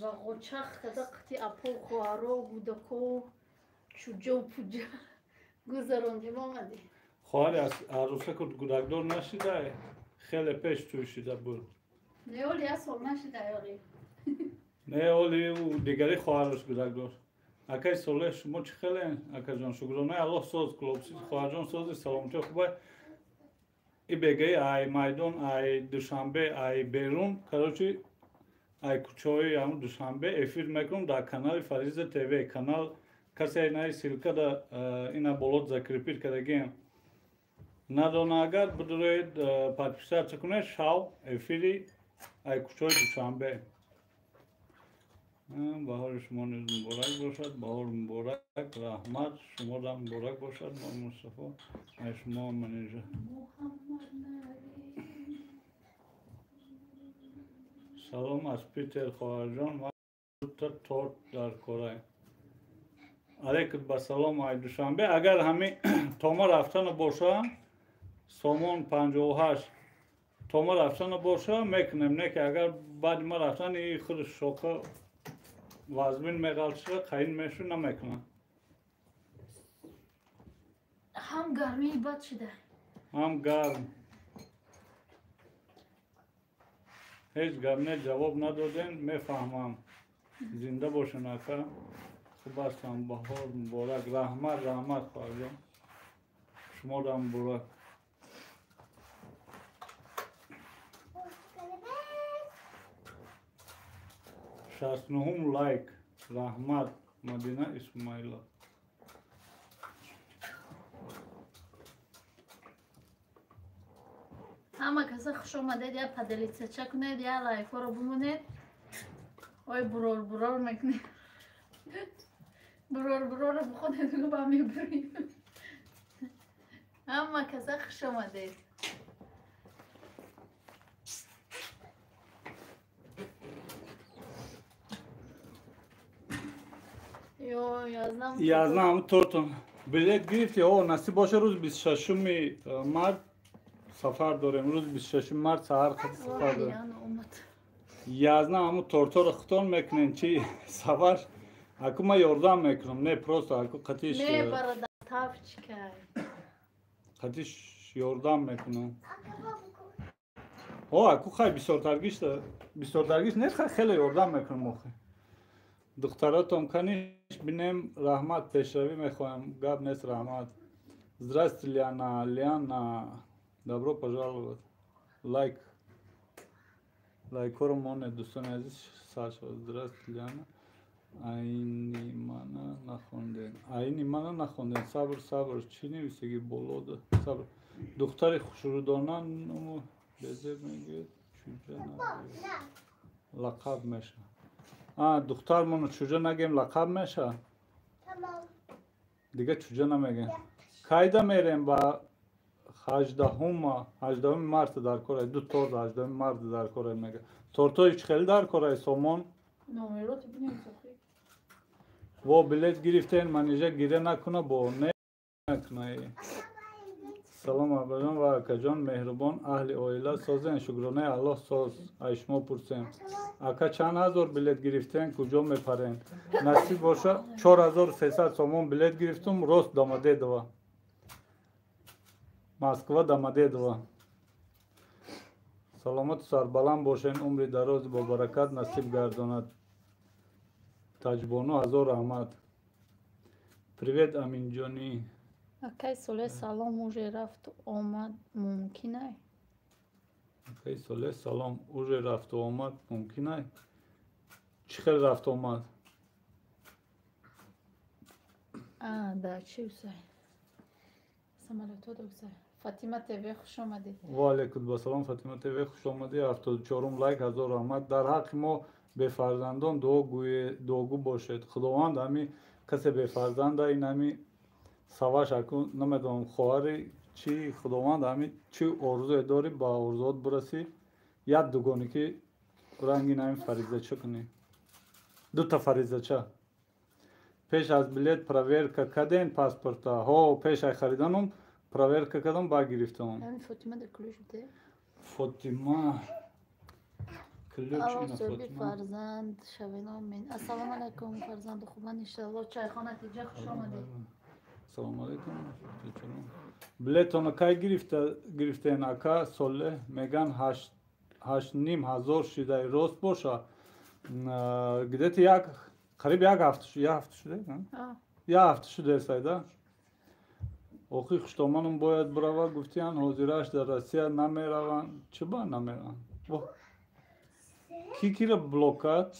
ва ғочах када қити апо хоҳаро гудако чуҷо пуҷа гузарондем омадем. Хоҳари арӯса ку гудакдор нашида, хеле пеш тӯй шида буд. Не, оли як сол нашида оли. Не, оли дигари хоҳараш гудакдор. Акай Солеҳ, шумо чӣ хелен? Акаҷон, шукронаи Аллоҳ соз, Клубсити хоҳарҷон сози, саломатӣ хубай. И бегаи ай майдон, ай Душанбе, ай берун, короче, ай кӯчаҳои ҳамн Душанбе эфир мекунам дар канали Фариза ТВ. Канал касе наи ссылка да ина болот закрепить кардагием. Надона агар бидуроед подписаться кунед, шав эфири ай кӯчаҳои Душанбе. Баҳори шумо низ муборак бошад. Баҳор муборак, раҳмат, шуморам муборак бошад. Мустафо, ай шумо Манижа. Салом аз Питер хоҳарҷон, ман дута торт дар корай. Алейкум ба салом ай Душанбе. Агар ҳами тома рафтана боша, сомон 58 тома рафтана боша, мекунем. Не ки агар баъди ма рафтан и худ шоқа вазмин меғалтиша, қаин мешу, намекунам. Ҳам гармии бад шуда. Ҳам гарм. Ҳеҷ гап не, ҷавоб надодем, мефаҳмам. Зинда бошен, ака. Хуб ҳастам, баҳор муборак. Раҳмат, раҳмат, хоҳарҷон. Шуморо муборак. 69-ум лайк. Раҳмат, Мадина Исмоилова. Ҳама каса хуш омадед, я поделиться кунед, я лайкҳоро бимонед. Ой, бурор бурор мекунед. Бурор бурорро бихонед, ба мебурем. Ҳама каса хуш омадед. Язнам тортон. Билет гирифти? О, насиб боша, рӯзи 26-уми март сафар дорем. Рӯзи 26-уми март саҳар хати сафар дорем. Язна ҳамун тортҳоро хутон мекунем, чи сафар? Аку ма ёрдам мекунам. Не, просто аку қатиш. Не, бародар, тавчика. Қатиш ёрдам мекунам. О, аку хай бисёртаргиш, бисёртаргиш не, хай хеле ёрдам мекунам охи. Духтаратон каниш бинем, раҳмат, пешравӣ мехоҳем. Гап нест, раҳмат. Здрасте, Лиана, Лиана. Добро пожаловать. Лайк. Лайкҳоро монед, дӯстони азиз. Саша, здрасте, Лиана. Айни мана нахондем. Айни мана нахондем. Сабр, сабр. Чӣ нависаги болода? Сабр. Духтари хушрӯдона нуму безеб мегӯяд, чуҷа нагӯяд. Лақаб меша. А, духтармону чуҷа нагем, лақаб меша? Дига чуҷа намегем. Кайда мерем ба 18-уми марта дар кора, ду торт 18-уми марта дар кора мега. Тортҳои чӣ хеле дар кора сомон? Во, билет гирифтен, манижа гире накуна, бо не накуна. Салом абаҷон ва акаҷон, меҳрубон, аҳли оила созен, шукронаи Аллоҳ соз, ай шумо пурсем. Ака, чанд ҳазор билет гирифтен, куҷо мепарен? Насиб боша, 4300 сомон билет гирифтум, рост Домодедово. Москва, Домодедово. Саломату сарбаланд бошен, умри дарози бо баракат насиб гардонад. Таҷбону, ҳазор раҳмат. Привет, Аминҷонӣ. Акай Соле, салом, уже рафту омад мумкинай? Акай Соле, салом, уже рафту омад мумкинай? Чӣ хел рафту омад? А, да, чӣ усай? Самолётҳо усай. Фатима ТВ, хуш омадед. Ва алайкум ассалом, Фатима ТВ, хуш омадӣ. 74-ум лайк, ҳазор раҳмат. Дар ҳаққи мо бефарзандон дуогӯ бошед. Худованд ҳами касе бефарзанда, ин ҳами саваш аку намедонам хоҳари чӣ, Худованд ҳами чӣ орзуе дорӣ, ба орзуот бирасӣ. Як дугоне ки ранги ҳамин фаризача кунӣ. Дута фаризача. Пеш аз билет проверка кардем паспорта. Ҳо, пеш ай хариданум проверка кардам, ба гирифтам. Ҳамин Фотима дар ключ буде? Фотима ключ ина Фотима. Фарзанд шавен, омин. Ассалому алайкум, фарзанду хубан, иншаллоҳ. Чайхона тиҷа, хуш омадед. Салому алайкум. Билетона кай гирифтен, ака Соле? Меган 8,5 ҳазор шидаи, рост боша? Где-то як қариб як ҳафта, як ҳафта шуда? Як ҳафта шуда сайда. Охи хуштоманум бояд бирава, гуфтиян, ҳозираш дар Россия намераванд. Чӣ ба намераванд? Ки кира блок кард?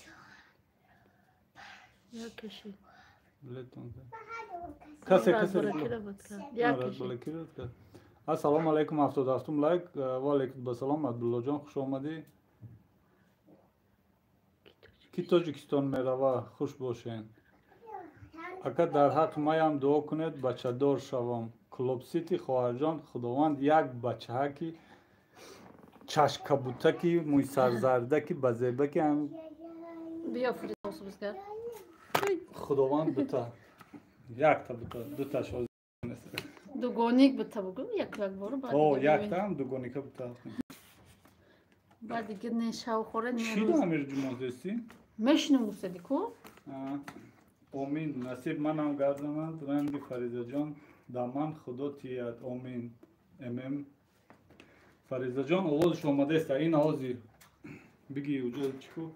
Касе касе блокировать. Ассалому алайкум, 77-ум лайк. Ва алайкум ассалом, Абдуллоҷон, хуш омадӣ. Ки Тоҷикистон мерава, хуш бошен. Ака, дар ҳаққи маям дуо кунед, бачадор шавам. Клуб Сити, хоҳарҷон, Худованд як бачаҳаки чашкабутаки, мӯйсарзардаки, базебаки ҳам Худованд бута. Якта бута, дуташ. Дугоник бута бугу, як як бор. О, яктаам дугоника бута. Баъд дига не шавхӯра не. Чӣ да Амир Ҷумозести? Мешинам гуфтади ку? Омин, насиб манам гардонад, ранги Фаризаҷон даман худо тияд. Омин. Мм. Фаризаҷон овозаш омадааст, ин овози. Биги уҷо чику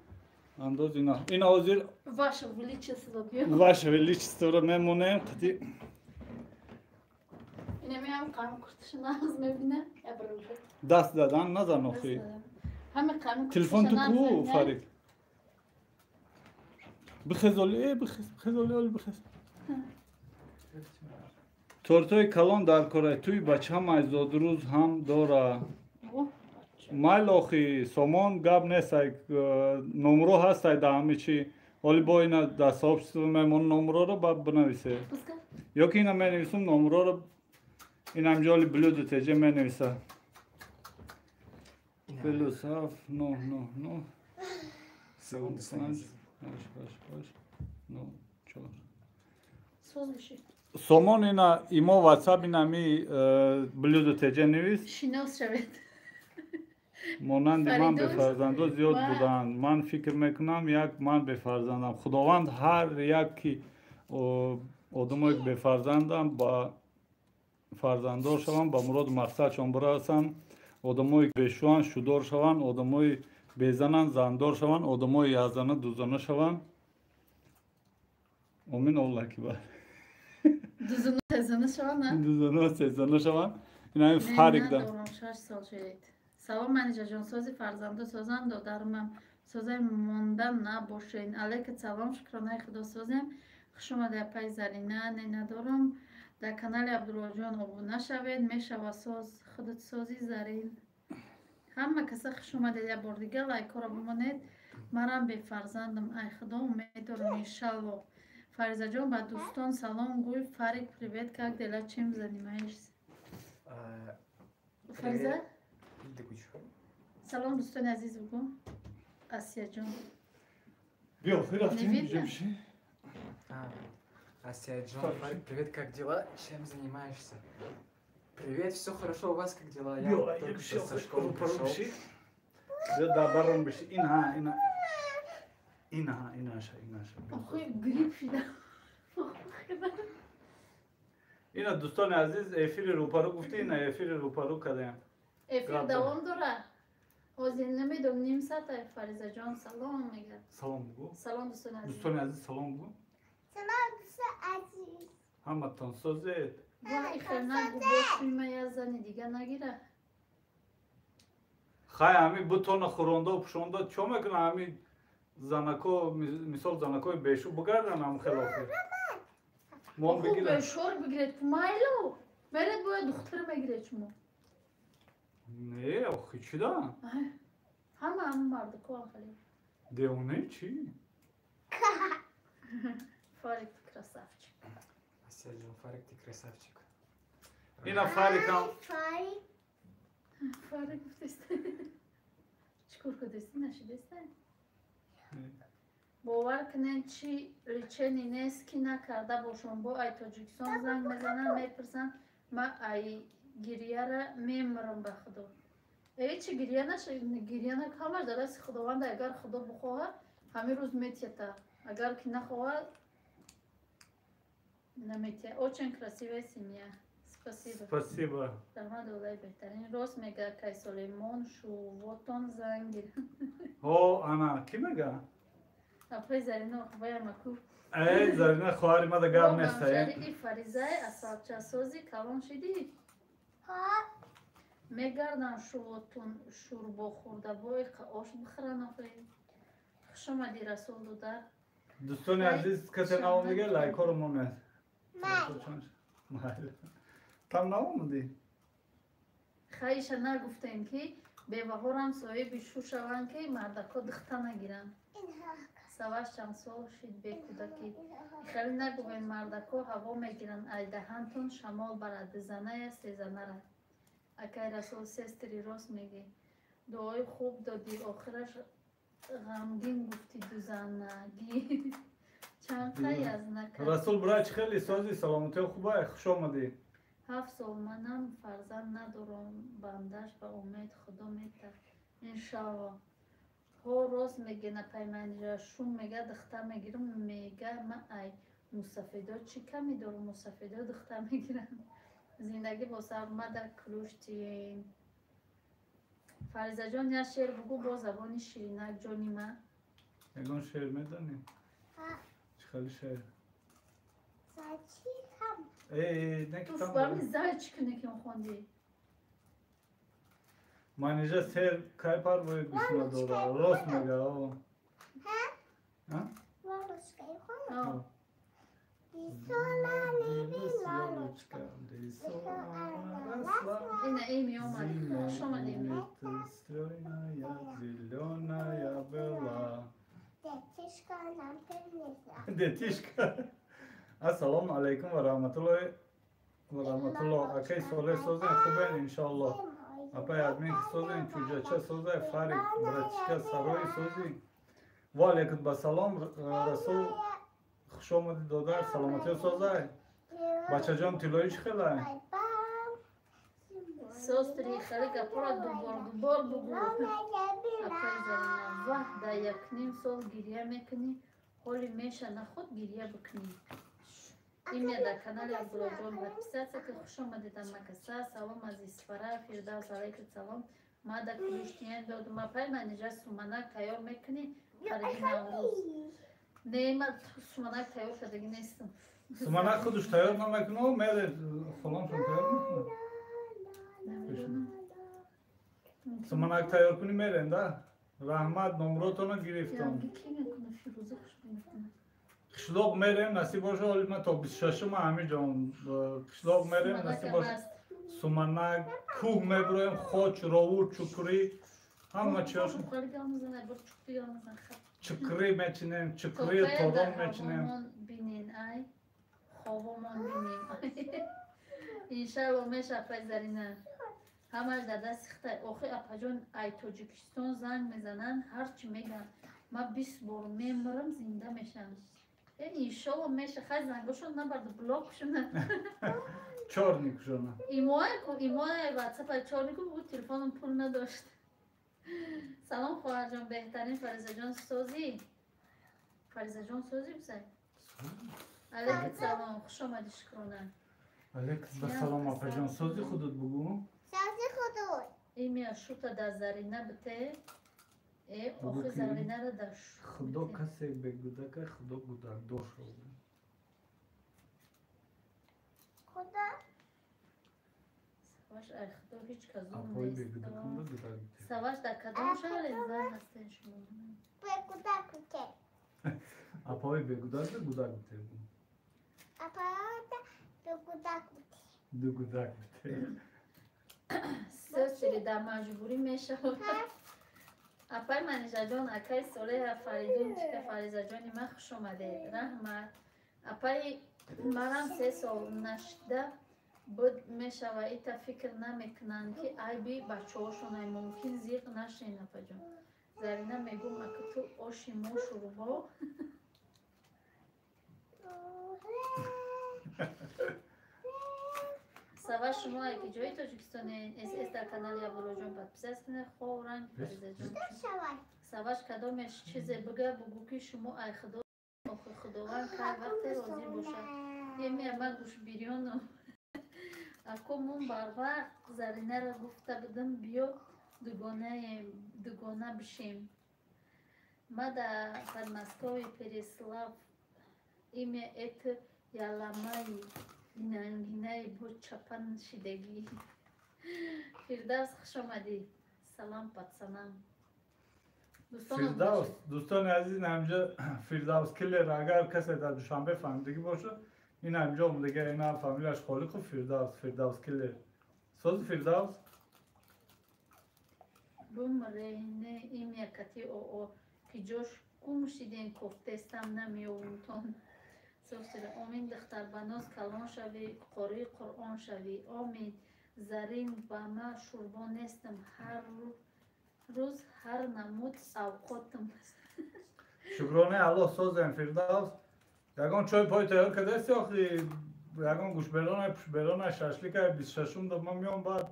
андоз ина. Ина ҳозир Ваше величество биё. Ваше величество мемонем қати. Ина меам қам курташа нағз мебина. Даст задан назан охи. Ҳами қами Телефон ту ку, Фарид? Бихез оли, бихез, бихез оли, оли бихез. Тортои калон дар кора, туи бачам ай зодрӯз ҳам дора. Майл охи, сомон гап нест, ай номро ҳаст, ай да ҳами чи. Оли бо ина дар сообщество мемон номроро баъд бинависе. Ё ки ина менависум номроро, ин ҳамҷо оли блюдо теҷе менависа. +7 9 9 9 5 8 8 8 9 4. Соз биши. Сомон ина имо ватсап инами блюдо теҷе навис. Шинос шавед. Монанди ман Фаридун. Бефарзандо зиёд буданд. Ман фикр мекунам, як ман бефарзандам. Худованд ҳар як ки одамое ки бефарзандам ба фарзанддор шаванд, ба муроду мақсадшон бирасанд. Одамое ки бешӯанд шудор шаванд, одамои безананд зандор шаванд, одамои якзана дузана шаванд. Омин, оллаки ба. Дузана сезана шаванд, на? Дузана сезана шаванд. Ина фарик да. Надорам, 6 сол шудед. Салом, Манижаҷон, сози фарзанду созам, додарумам созай монда набошен. Алейка салом, шукронаи худо созем. Хуш омади, апай Зарина. Не, надорам. Дар канали Абдуллоҷон обуна шавед, мешава соз, худат сози, Зарин. Ҳама каса хуш омадед, як бор дига лайкҳоро бимонед. Манам бефарзандам, ай худо умед дорам, иншалло. Фаризаҷон, ба дӯстон салом гӯй. Фарик, привет, как дела, чем занимаешься? Фариза? Салом, дӯстони азиз, бугӯ. Асияҷон. Биё, рафтем. Не видно? Асия Джон, Фарик, привет, как дела? Чем занимаешься? Привет, все хорошо, у вас как дела? Я только что со школы пришел. Барон биши. Инҳа, ина. Инҳа, инаша, инаша. Охи, грипп шида. Ина, дӯстони азиз, эфири рӯпарӯ гуфти, ина эфири рӯпарӯ кардем. Эфир давом дора. Ҳозир намедонам, ним саата. Фаризаҷон салом мегӯяд. Салом бугӯ. Салом, дӯстони азиз. Дӯстони азиз, салом бугӯ. Салом, дӯстони азиз. Ҳаматон созед. Вай, хел нагӯ, бошима я зани дига нагира. Хай, ҳами бутона хӯронда пӯшонда чо мекунам, ҳами занако, мисол, занакои бешу бугардан ҳам хел охир. Мон бигирад. Бешор бигиред, майло. Меред бояд духтар мегиред шумо. Не, охи чӣ да? Ҳама ҳама мардуко хеле. Девоне чӣ? Фарик, ты красавчик. Асия Джон, Фарик, ты красавчик. Ина Фарикам. Фарик. Фарик гуфтест. Чӣ кор кардест, нашидест? Бовар кунед, чӣ лечение нест, ки накарда бошам. Бо ай Тоҷикистон занг мезананд, мепурсанд, ма ай гирияра мемирам, ба худо. Э, чи гирия наша, гирия на, ҳамаш дар дасти Худованд. Агар Худо бихоҳад, ҳамин рӯз метията, агар ки нахоҳад, наметия. Очень красивая семья, спасибо. Спасибо. Раҳмат, олаи беҳтарин. Рост мега, кай Сулеймон шувотон занг гир. Ҳо, ана кӣ мега? Апай Зарина, ваямаку. Э, Зарина хоҳари мада гап нест. Шариди Фаризаи асалчасози калон шидӣ. Ҳа. Мегардан шувотун шӯрбо хӯрда, бо ош бихӯран охи. Хуш омадӣ, Расул дудар. Дӯстони азиз, касе наомига, лайкҳоро монед. Май. Там наомадӣ? Хаиша нагуфтем, ки беваҳорам соҳиби шу шаванд, ки мардако духта нагиранд. Саваш чанд сол шид бекӯдакӣ? Хеле нагӯвен, мардако ҳаво мегиранд, ай даҳантон шамол барад. Заная сезанара. Акай Расул, сестри, рост мегӣ, дуои хуб додӣ, охираш ғамгин гуфтӣ дузанагӣ. Чанд қай аз накард. Расул брат, хеле сози, саломатиё хубай, хуш омадӣ. 7 сол манам фарзанд надорам, бандаш ба умед, Худо мета, иншалло. Ҳо, рост меге, напайманҷа шум мега, духтар мегирам мега. Ма ай мусафедо чӣ ками дорам? Мусафедо духтар мегиранд. Зиндагӣ бо сабр, мада ключ тиен. Фаризаҷон, як шеър бугӯ бо забони ширинак, ҷони ман. Ягон шеър медонӣ? Чӣ хели шеър? Туф барми зайчик ки хондӣ. Манижа сер кай парвои гӯш надора. Рост мега. О. Ёлочка, росла. Ина эми омад. Хуш омадем. Стройная, зеленая была. Детишка нам принесла. Детишка. Ассалому алайкум ва раҳматуллоҳи ва раҳматуллоҳ. Акай Солеҳ, созен, хубен, иншоаллоҳ. Апай админ, созен, чӯҷача созай, Фарик, братишка, сарои сози. Ва алайкум ба салом, Расул, хуш омадӣ, додар, саломатиё созай. Бачаҷон тиллоӣ чӣ хелай? Состри, хеле гапора дубор дубор бугӯ. Апай Зарина, ваҳ, дар якним сол гиря мекунӣ, ҳоли меша нахуд гиря бикунӣ. Имя дар канали Абдуллоҷон подписаться ки. Хуш омадед, амакаса. Салом аз Исфара, Фирдавс, алайкум салом. Ма да кулиштиян додум. Апай Манижа, суманак тайёр мекунӣ барои Наврӯз? Не, ма суманак тайёр кардагӣ нестам. Суманак худаш тайёр намекунад, мере холоншон тайёр мекунад. Намедонам. Суманак тайёр кунӣ, мерем да. Раҳмат, номротонро гирифтам. Янги ки мекунад? Фирӯза хуш мекунад. Қишлоқ мерем, насиб боша, ҳоли ман то 26-ума ҳамин ҷон. Қишлоқ мерем, насиб боша. Суманак, кӯҳ мебуроем, хоч, ровур, чукурӣ, ҳама чиёш. Чукрӣ мечинем, чукрӣ, торон мечинем. Бинен, ай хобомон бинем. Иншалло меша, апай Зарина. Ҳамаш дар дасти хитай. Охи, апаҷон, ай Тоҷикистон занг мезананд, ҳарчи мегӯянд. Ма 20 бор мемирам, зинда мешавам. Э, иншолло меша. Хай, зангошон набарду, блокшуна. Чорник шона. Имоай ку, имоай ватсапай чорнику бугу, телефоном пул надошт. Салом, хоҳарҷон беҳтарин Фаризаҷон, созӣ? Фаризаҷон, созӣ бизай. Алейкум салом, хуш омадӣ, шукрона. Алейкум салом, апаҷон, сози худут бугу. Сози худут. Имя шута да Зарина бите. Э, охи, Заринара да. Худо касе бегудака, худо гудакдор шуд. Худо. Саваш, ай худо ҳеҷ кас зулм Апои нест. бегудакунда гудак бите. Саваш, дар кадом шаҳре зан ҳастен шумо? Бегудак бите. Апои бегудак гудак бите. Апои бегудак бите. Ду гудак бите. Сестри, дар маҷбурӣ мешавад. Апай Манижаҷон, акай Солеҳа, Фаридун чика, Фаризаҷони ман, хуш омадед. Раҳмат. Апаи манам 3 сол нашида буд мешава. Ита фикр намекунанд, ки айби бачаҳошон ай, мумкин зиқ нашен, апаҷон. Зарина, мегум, ака ту оши мо шӯрбо. Сава, шумо яки ҷои Тоҷикистоне? Сс дар канали Абдуллоҷон подписаться кунед. Хоб ранг, Фаризаҷон. Саваш, кадомеш чизе бига, бугӯ, ки шумо ай худо. Охи, худованд кай вақте розӣ бошад. Эми ама гӯшбирёну ако мун барвақт Заринаро гуфта будам, биё дугона бишем. Ма да Подмосковье, Переслав. Имя это яламаи гинангинаи бо чапан шидагӣ. Фирдавс, хуш омадӣ. Салам пацанам. Фирдавс, дӯстони азиз, ҳамҷа Фирдавс киллер, агар касе дар Душанбе фаҳмидагӣ бошад, ин ҳамҷо омадага, ина фамилияш Холиқов, Фирдавс, Фирдавс киллер. Сози, Фирдавс? Бумрене имя кати оо ки ҷош гум шиден, кофтестам намеёвумтон. Софсира, омин, духтарбаноз калон шавӣ, қории Қуръон шавӣ, омин. Зарин, ба ма шӯрбо нестам, ҳар рӯз ҳар намуд авқотам. Шукронаи Аллоҳ, созем, Фирдавс. Ягон чой пой тайёр кардасти охи? Ягон гӯшберона, пушберона, шашлика? 26-ум да ман меом, баъд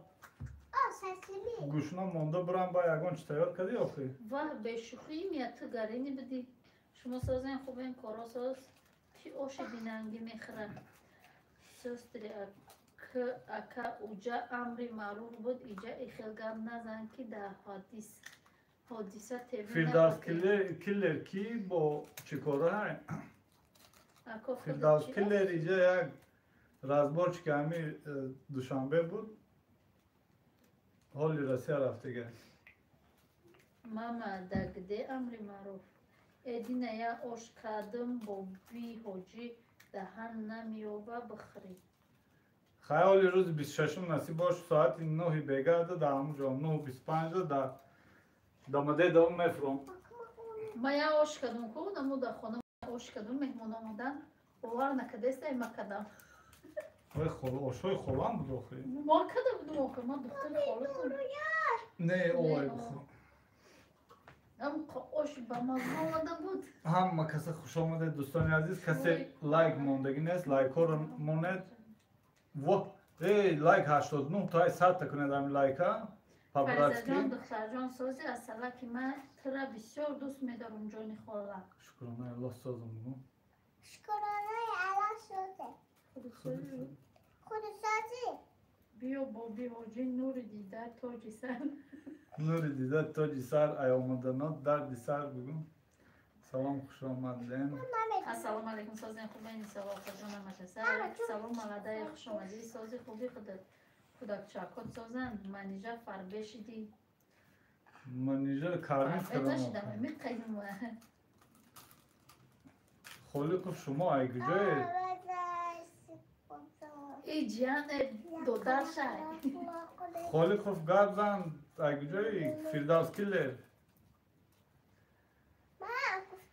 гӯшна монда бурам, ба ягон чи тайёр кардӣ охи? Ваҳ, бешӯхӣ, мия ту гарини бидӣ. Шумо созен, хубен, коро соз? Ки оши бинангӣ мехӯрад? Сёстры. Ака уҷа амри маъруф буд, иҷа ихел гап назан, ки дар ҳодиса ТВ. Фирдавс Киллер ки бо чӣ кора? Фирдавс Киллер иҷа як разборчики ҳами Душанбе буд, ҳоли Россия рафтага. Мама, да где амри маъруф? Эдина я ош кардам бо би ҳоҷӣ, даҳан намеёба бихӯрӣ. Хаёли рӯзи 26-ум насиб бош, соати 9 бегарда дар ҳамун ҷо 9:25 да Домодедово мефуром. Ма я ош кардам ку, намо дар хона ош кардам, меҳмон омадан, бовар накардеста, ма кардам. Ой, холо, ошои холам буд охи. Ма карда будум охи, ма духтари холатам. Не, ой, бухор. Ам ош ба мазза омада буд. Ҳама каса хуш омадед, дӯстони азиз. Касе лайк мондагӣ нест, лайкҳоро монед. Во, эй, лайк 89 та, 100 та кунед ҳамин лайка. По-братски. Фаризаҷон, духтарҷон, сози асалаки, ман тура бисёр дӯст медорам, ҷони хола. Шукронаи Аллоҳ, созам бугу. Шукронаи Аллоҳ, созе. Худи сози. Биё боби ҳоҷӣ, нури дида, тоҷи сар. Нури дида, тоҷи сар, ай омаданот дарди сар бугу. Салом, хуш омадем. Ассалому алайкум, созен хубен, саволқаҷон амашаса. Салом, маладаи, хуш омадӣ, сози хуби худат. Кӯдакчакот созанд, Манижа фарбе шидӣ. Манижа кармиз Фарбе нашидам, миқайм. Холиқов, шумо ай куҷоед? И ҷиан додар шай. Холиқов, гап зан, ай куҷои? Фирдавс Киллер.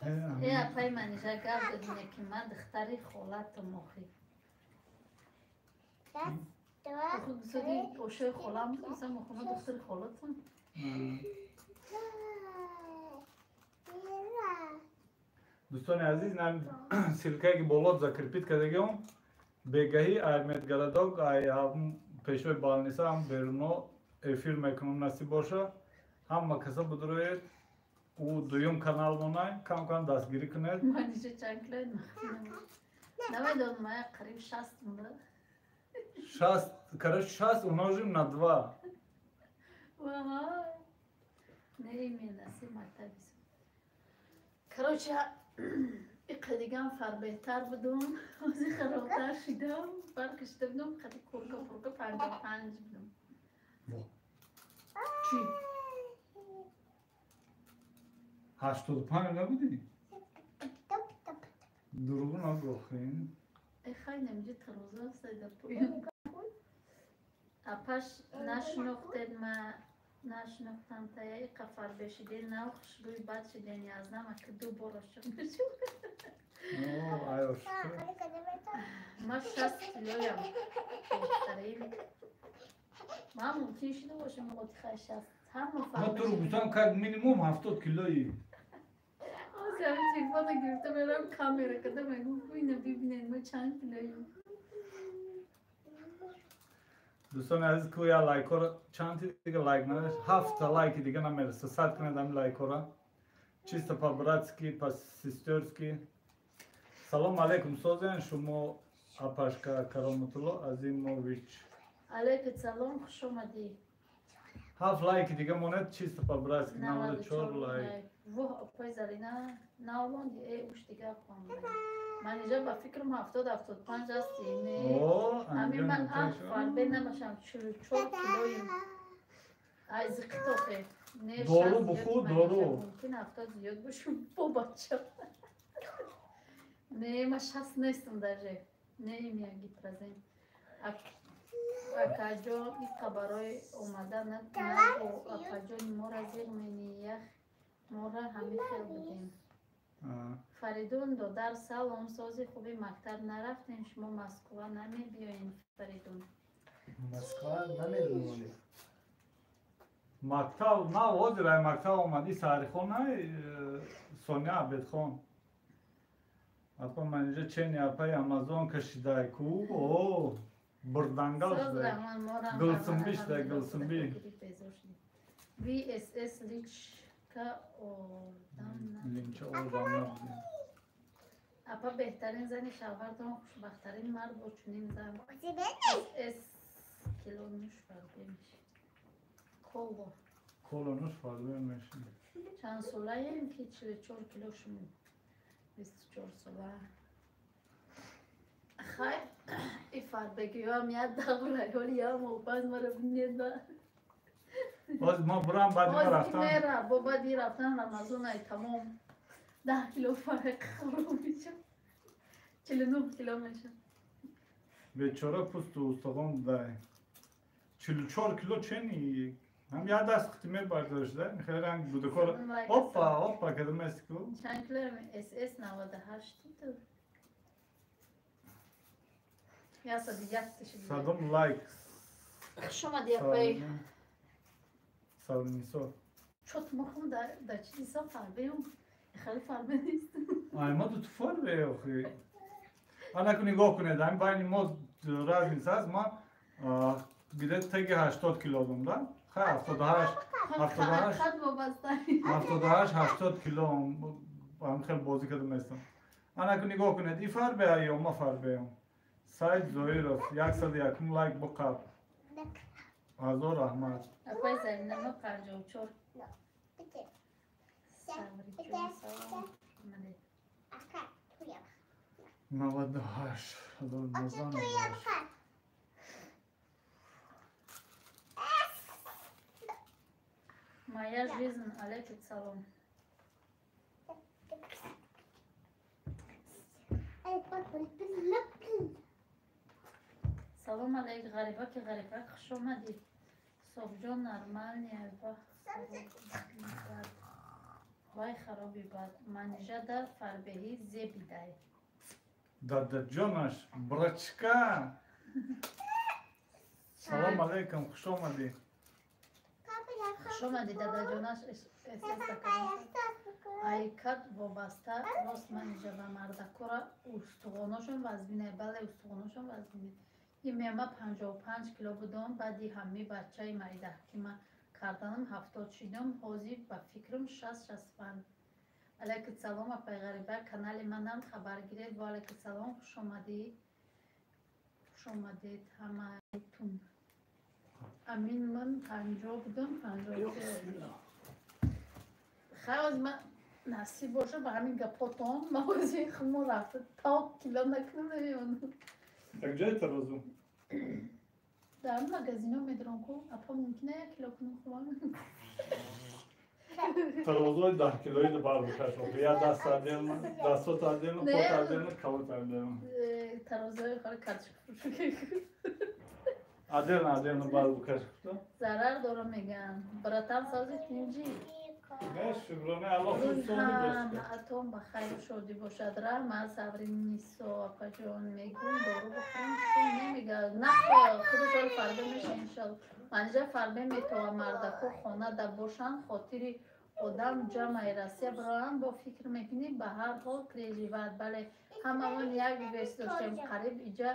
Э, апай Манижа, гап додине, ки ман духтари холатам охи. Ошои холам буд, ман духтари холатам. Дӯстони азиз, ссылкае ки боло закрепить кардагиам, бегаҳӣ ай медгородок, ай пешои балниса ҳам беруно эфир мекунам, насиб боша. Ҳама каса будроед, ӯ дуюм канал монай, кам кам дастгирӣ кунед. Манижа чанд килои намедонам, мая қариб 60 буда. 60, короче, 60 умножим на 2. Не, именно, мактабис. Короче, иқа дигам фарбеҳтар будум, ҳозир харобтар шидам, фарқ шида будум, қади курка пурка 55 будум. Чӣ? 85 набудӣ? Дурӯғ нагӯ охи. Э, хай, намиҷа тароза аст дар поён. Апаш нашинохтед, ма нашинохтам тая, иқа фарбе шиден, нав хушрӯи бад шиден, язнам, ака ду бор ошиқ мешуд. Ай ошиқ. Ма 60 килоям. Беҳтарин. Ман мумкин шида бошам отихай 60. Ҳама Ма туро гуфтам, как минимум 70 килои. Ҳозир ҳамин телефона гирифта мерам, камера када мегӯм, ина бибинед, ма чанд килоем. Дӯстони азиз, ку я лайкҳоро чанд дига лайк надошт, ҳафта лайки дига намереса, 100 кунед ҳамин лайкҳоро. Чисто по-братски, по-сестёрски. Салом алейкум, созен шумо апашка Кароматулло Азимович. Алейкум салом, хуш омадӣ. Ҳафт лайки дига монед, чисто по-братски, 94 лайк. Воҳ, апай Зарина, навмонди, э, уш дига хонда. Манижа ба фикрам 70, 75 ҳасти, не? Ҳамин ман фарбе набошам, 44 килоим. Ай зиқитохе. Не, дору бухӯ, дору. Мумкин 70 зиёд бошум, бо бача. Не, ма 60 нестам даже. Не, им гипрозен. Акаҷон, иқа барои омада нагӯ, апаҷони мора зиқ мени, ях мора ҳамин хел будем. Фаридун додар, салом, сози хуби, мактаб нарафтем, шумо Москва намебиёен, Фаридун? Москва намедонем. Мактаб на, ҳозир ай мактаб омадӣ, саҳрихон ай Соня Абедхон. Апа Манижа чени апаи Амазон кашидай ку, о, бурдангал шудай. Гулсумби шудай, гулсумби. VSS личка одам. Линча одам. Апа, беҳтарин зани шавҳартон, хушбахттарин мард бо чунин зан. Кило нӯш фарбе меши. Коло. Коло нӯш фарбе меши. Чанд солаем ки 44 кило шумо. 24 сола. Хай, и фарбегиҳоам як давра ҳоли як моҳ пас мара бинед ба. Боз мо бурам баъди мо рафтан. Мера, бо баъди рафтан Рамазон ай тамом. 10 кило фарқ хароб мешад. 49 кило мешад. Бечора пусту устахон дай. 44 кило чени? Ҳам як даст хити мебардошт, да? Хеле ранг буда кор. Опа, опа, кадом аст ку? Чанд кило СС 98 ту. 101 шуд. Садом лайк. Хуш омадӣ апай. Салом Нисо. Чот махум да чизи са фарбеум. Хеле фарбе нест. Ай ма ду ту фарбе охи. Анаку нигоҳ кунед, ҳамин байни мо разница аст, ма где-то теги 80 кило дом, да? Хай 78, 78. Хат вобаста. 78, 80 кило ҳам хел бозӣ карда местам. Анаку нигоҳ кунед, и фарбе ё ма фарбеам. Саид Зоиров, 101 лайк боқаб. Ҳазор раҳмат. Апай Зарина ма 54. Сабриҷон салом. Омадед. 98, 1998. Моя жизнь, алейкум салом. Салом алейк, ғарибаки ғарибак, хуш омадӣ. Собҷон нормальный айва бад. Вай хароби бад. Манижа да фарбеҳӣ зебидай. Дадаҷонаш, брачка. Салом алейкум, хуш омадӣ. Хуш омадӣ дадаҷонаш айкат вобаста рост манижа ба мардакора устухоношон вазбинай. Бале, устухоношон вазбинай. Имема 55 кило будам, баъди ҳамми бачаи майда ки ма карданам 70 шидам, ҳозир ба фикрам 60-65. Алайкум салом апай Ғариба, канали манам хабар гиред. Ва алайкум салом, хуш омадӣ. Хуш омадед ҳамаатун. Амин ман 50 будам, 53. Хай ҳозир ман насиб боша ба ҳамин гапотон, ман ҳозир хумо рафта то кило накунам намемонам. Так ҷои тарозу? Дар магазино медорам ку, апа мумкина як кило кунам хубам. Тарозуи 10 килои бар бикаш. Я даст отдельно, дастот отдельно, пот отдельно, калот отдельно. Тарозуи хали картошка фурӯш. Отдельно, отдельно бар бикаш. Зарар дорам меган. Братан сози тинҷи. Не, шукроне Аллоҳ худсонӣ бошад. Ҳамаатон ба хайру шодӣ бошад. Раҳмат Сабри Нисо апаҷон мегӯм дору бихӯрам шум намегардад. Нахӯр, худашон фарбе меша иншалло. Манижа фарбе метова мардако хонада бошанд, хотири одам ҷамъаи Россия бираванд, бо фикр мекунӣ ба ҳар ҳол переживать. Бале, ҳамаон як вес доштем, қариб иҷа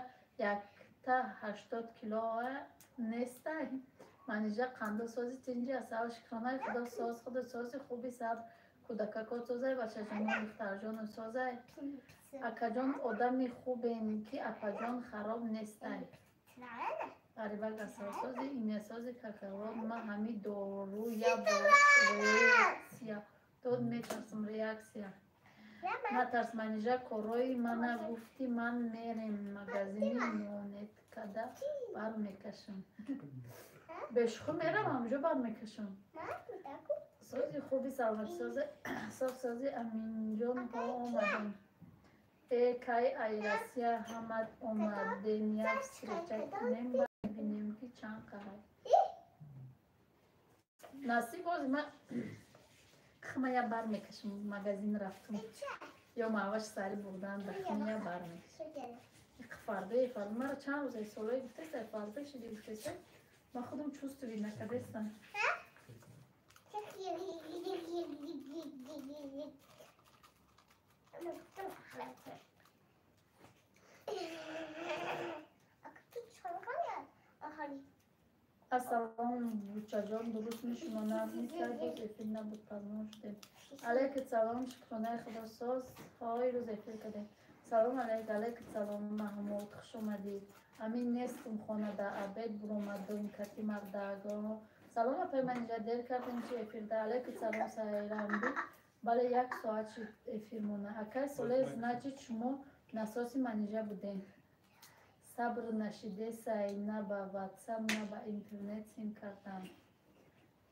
якта 80 килоа нестай. Манижа қандосози тинҷи асал шукронаи худо соз худо сози хуби сабр кӯдакако созай бачаҷону духтарҷону созай. Акаҷон одами хубен ки апаҷон хароб нестай. Ғарибак асалсози имясози какао ма ҳами доруя бо реаксия дод метарсам реаксия. Натарс Манижа корои мана гуфти ман мерем магазини монеткада бар мекашам. Бешуху мерам ҳамҷо бар мекашам. Сози хуби саломатӣ сози соф сози Аминҷон ҳо омадем. Э кай ай Россия ҳамат омадем як встреча кунем ба бибинем ки чанд қарай. Насиб бози ма хма я бар мекашам магазин рафтум. Ё маҳваш сари бурдан ба хма я бар мекашам. Фарбе фарбе мара чанд рӯз ай солое гуфтеста фарбе шиди гуфтеста. Ма худам чувствовать накардестам. Ассалом бучаҷон, дуруст шумо нағз нестед, боз эфир набуд, пазмон шудем. Алейкум салом, шукронаи худо соз ҳои рӯз эфир кардем. Салом алейк, алейкум салом Маҳмуд, хуш омадӣ. Амин нестум хонада абед буромадум кати мардаго. Салом апай Манижа, дер кардем чи эфирда. Алейкум салом сайрамби. Бале як соат шид эфир мона. Акай Соле, значит шумо насоси Манижа будем. Сабр нашидесай на ба ватсап, на ба интернет сим кардам.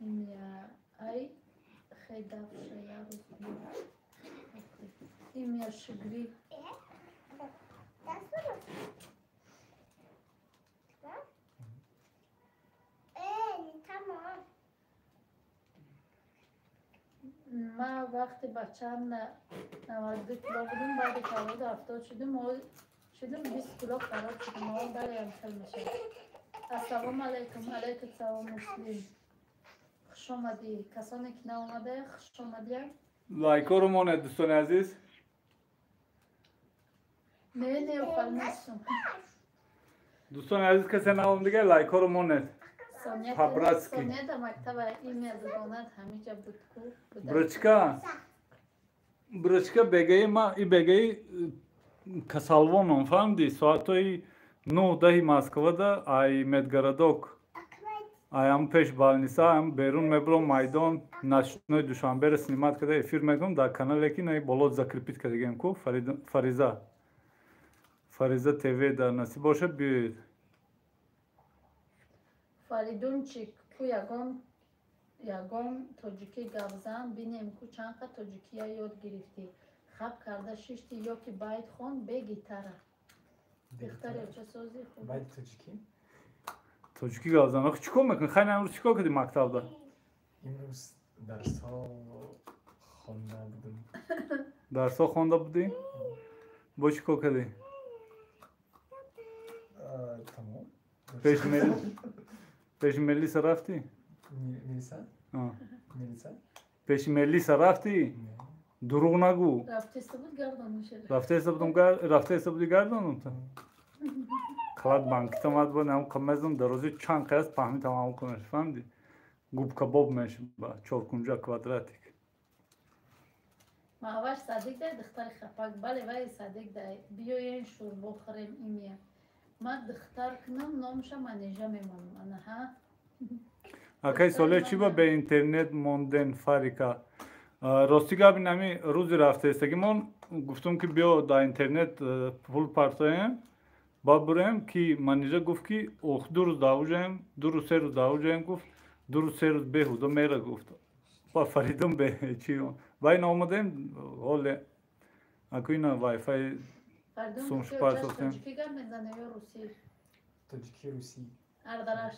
Имя ай хедавша я рӯз. Имя шигри. Ма вақти бачаам 92 кило будум, баъди таваллуд 70 шудум, шудум 20 кило хароб шудум. О, балеам хел мешавад. Ассалому алайкум, алайкум салом муслим. Хуш омадӣ. Касоне ки наомада, хуш омадия. Лайкоро монед дӯстони азиз. Не, не, охал нестум. Дӯстони азиз, касе наомадига лайкоро монед. По-братски. Соня да мактаба имя дугонат ҳамиҷа буд ку. Брачка. Брачка бегаи ма и бегаи касалвоном фаҳмидӣ соатҳои 9-10 Москвада ай медгородок. Ай ам пеш балниса, ам берун мебурам майдон, ночной Душанберо снимать карда эфир мекунам дар канале ки наи боло закрепить кардагем ку Фариза. Фариза ТВ дар насиб бошад биёед. Фаридунчик ку ягон ягон тоҷикӣ гапзан бинем ку чанд қа тоҷикия ёд гирифтӣ. Хаб карда шишти ё ки байт хон бе гитара. Духтаре ча сози хуб. Байт тоҷикӣ? Тоҷикӣ гапзан. Охи чӣ кор мекунӣ? Хайр имрӯз чӣ кор кардӣ мактабда? Имрӯз дарсҳо хонда будум. Дарсҳо хонда будӣ? Бо чӣ кор кардӣ? Тамом. Пеши Мелиса рафтӣ? Мелиса? Мелиса? Пеши Мелиса рафтӣ? Дурӯғ нагӯ. Рафтеста буд гардонуша. Рафтеста буди гардонумта? Клад банкита мад буд, ам қамезам дарози чанд қияс паҳмитам ам қамеш, фаҳмидӣ? Губка боб мешба, чоркунҷа квадратик. Маҳваш Садиқ дай духтари хапак, бале вай Садиқ дай. Биёен шӯрбо хӯрем имя. Ман духтар кунам, номша Манижа мемонам. Ана ҳа. Акай Соле чӣ ба бе интернет монден Фарика? Рости гап ин ҳами рӯзи рафтаистагимон гуфтум ки биё дар интернет пул партоем, баъд бурем ки Манижа гуфт ки ох ду рӯз давуҷаем, ду рӯз се рӯз давуҷаем гуфт, ду рӯз се рӯз беҳуда мера гуфт. Ба Фаридун бе чи ба ин омадем ҳоле аку ина вайфай сумш партофтем. Тоҷикӣ гап мезанӣ ё русӣ? Тоҷикӣ русӣ. Ардараш.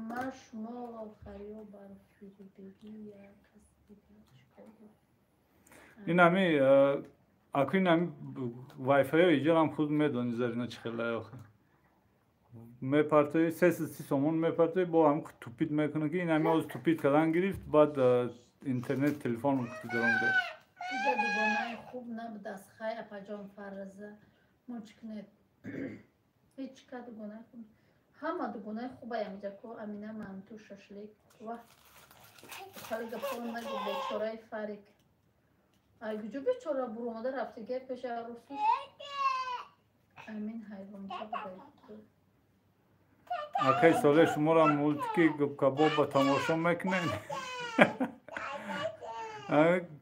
Ма шуморо хаё бар фирибегӣ як кас дигар чикор дорам? Ин ҳами аку ин ҳами вайфайо иҷарам худ медонӣ Зарина чӣ хелае охе. Мепартои 330 сомон мепартои бо ҳам тупит мекунад ки ин ҳами ҳозир тупит кардан гирифт, баъд интернет телефон даромада. Иҷа дугонаи хуб набудааст. Хай апаҷон Фарза мо чӣ кунед? Ҳеҷ ка дугонаи хуб. Ҳама дугонаи хубаям иҷа ку Амина манту шашлик. Ва хали гапҳо нагӯ бечораи Фарик. Ай куҷо бечора буромада рафтига пеши арӯсуш? Амин ҳайвонча будай. Акай Соле шуморо мултики губкабоба тамошо мекунед?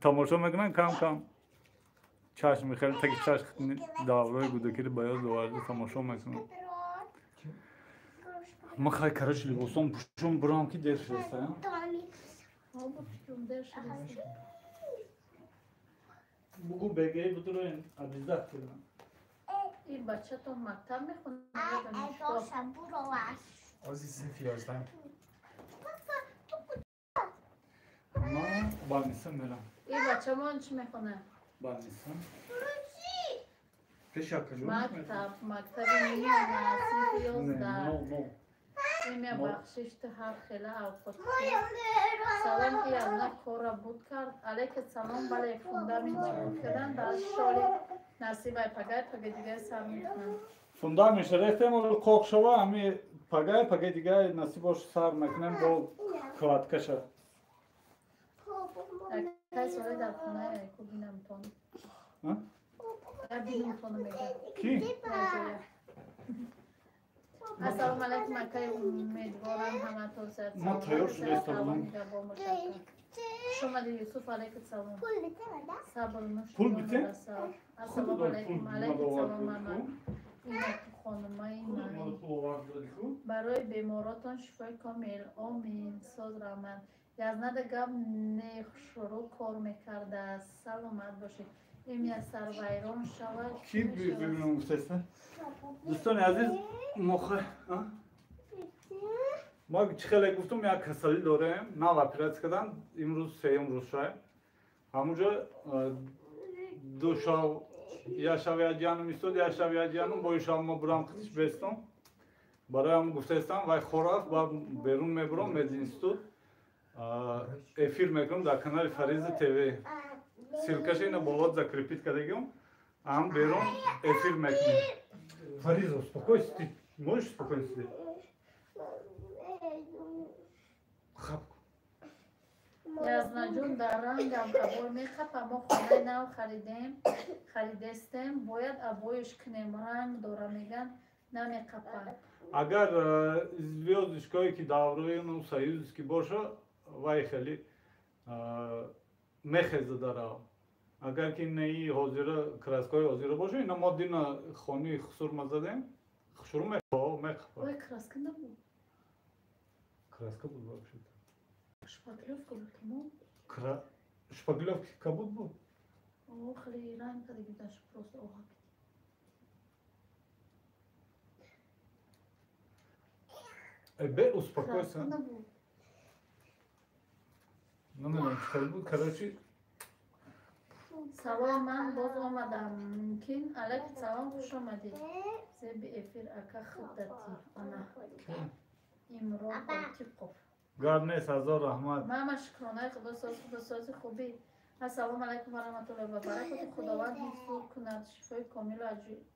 Тамошо мекунанд кам кам. Чашми хеле таги чашм даврои гудакиро ба ёд оварда тамошо мекунанд. Ма хай короче либосон пӯшум бурам ки дер шудааст. Бугу бегей будуроен обязательно. Ин бачатон мактаб мехонад ё донишгоҳ? Ози синфи 11. Ма больница мерам. Ин бачамон чӣ мехонад? Больница. Пеши акаҷон? Мактаб, мактаби миёна, синфи 11. Имя бахшиш ту ҳар хела авқот. Салом ки ягона корра буд кард. Алейка салом, бале фундамент чӣ буд кардан дар шоли насибай пагай пагай дигар сар мекунам. Фундамент рехтем қоқ шава ами пагай пагай дигар насиб бош сар мекунем бо кладкаша. Акай Соле дар хонаи Айку бинамтон. Ки? Ассалому алайкум, акай, умедворам ҳаматон сиҳат. Ма тайёр шуда. Хуш омадед, Юсуф, алайкум салом. Сабр. Пул бите? Ассалому алайкум, алайкум салом, мама. Инату хонумаи ман. Барои беморотон шифои комил. Омин. Соз раҳмат. Язнада гап не, хушрӯ кор мекардааст. Саломат бошед. Имя сарвайрон шавад. Ки бибинам гуфтаста? Дӯстони азиз, мохе ма чӣ хеле гуфтум, як касалӣ дорем, нав оператсия кардан, имрӯз сеюм рӯз шай. Ҳамунҷо ду шав, як шав як ҷанум истод, як шав як ҷанум, бо шав ма бурам қитиш бестом. Барои ҳам гуфтаистам, вай хорафт, ба берун мебурам мединститут, эфир мекунам дар канали Фариза ТВ. Ссылкаша ина боло закрепить кардагиам, ам берун эфир мекунем. Фариза, успокойся, ты можешь спокойно сидеть? Хапку. Язнаҷон, дар рангам обой мехапа. Мо хонаи нав харидем, харидестем, бояд обоиш кунем, ранг дора, меган, намеқапа. Агар звёздочкое ки давраи ну союзский боша, вай хеле мехеза дарав. Агар ки неи ҳозира, краскаҳои ҳозира боша, ина мо дина хони хусур ма задем, хушру мехапа. Ой, краска набуд. Краска буд вообще-то. Шпаклёвка буд мо. Шпаклёвки кабуд буд? О, хеле ранг када гирдаш, просто оҳак. Бе, успокойся. Намедонам чӣ хел буд, короче. Салом, ман боз омадам. Мумкин? Алайкум салом, хуш омадед. Зеби эфир ака худдати. Ана. Имрон Отиқов. Гап нест, ҳазор раҳмат. Мама, шукронаи Худо, соз, Худо сози хубӣ. Ассалому алайкум ва раҳматуллоҳи ва баракоту. Худованд ҳифзу кунад, шифои комилу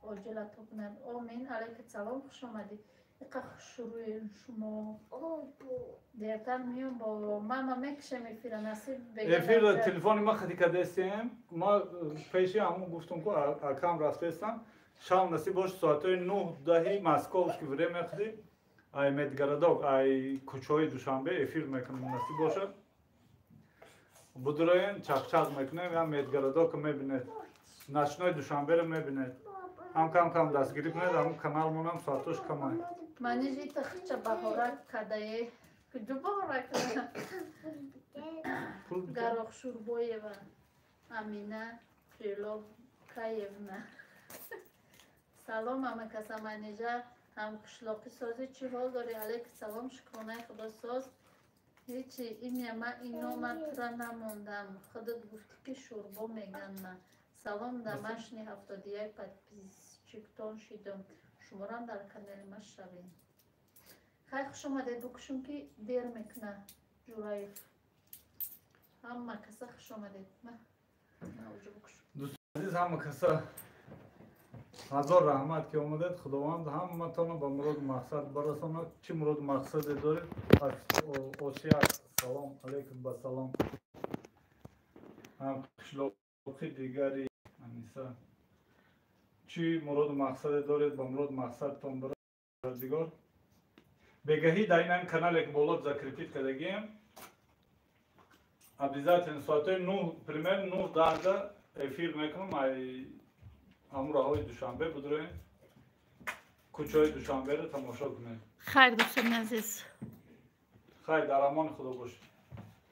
оҷил ато кунад. Омин. Алайкум салом, хуш омадед. Иқа хушрӯи шумо. Дертар миём бо мама, мекушем эфира, насиб. Эфир телефони ма хати кардастем. Ма пеши ҳамун гуфтум, ку акам рафтаистам. Шав насиб бош, соатҳои 9-10 московский время хати ай медгородок, ай кӯчаҳои Душанбе эфир мекунем, насиб бошад. Будуроен, чақчақ мекунем, ям медгородокро мебинед. Ночной Душанберо мебинед. Ҳам кам кам дастгирӣ кунед, ҳамун каналмонам соатош камай. Манижи тахча баҳорак кадае. Куҷо баҳорак? Гарохшурбоева Амина Приловкаевна. Салом, ҳамакаса, Манижа ҳамқишлоқӣ, созӣ, чӣ ҳол дорӣ? Алайкум салом, шукронаи Худо, соз. Ҳечи, имя ма инома тура намондам. Худат гуфтӣ, ки шӯрбо меган ма. Салом, домашний, 71 подписчиктон шидам. Шуморам дар канали ма шавем. Хай, хуш омадед, букушум ки дер мекуна Ҷураев. Ҳама каса хуш омадед. Ма уҷо букушум. Дӯстони азиз, ҳама каса ҳазор раҳмат, ки омадед. Худованд ҳаматонро ба муроду мақсад барасонад. Чӣ муроду мақсаде доред? Осия, салом алейкум, ба салом. Ҳам қишлоқи дигари Аниса. Чӣ муроду мақсаде доред, ба муроду мақсадтон барасонад. Бегаҳӣ дар ин ҳамин канале, ки боло закрепить кардагием, обязательно соатҳои 9, примерно 9-10 эфир мекунам, ай ҳамун роҳҳои Душанбе будроем, кӯчаҳои Душанберо тамошо кунед. Хайр, дӯстони азиз. Хайр, дар амони Худо бошед.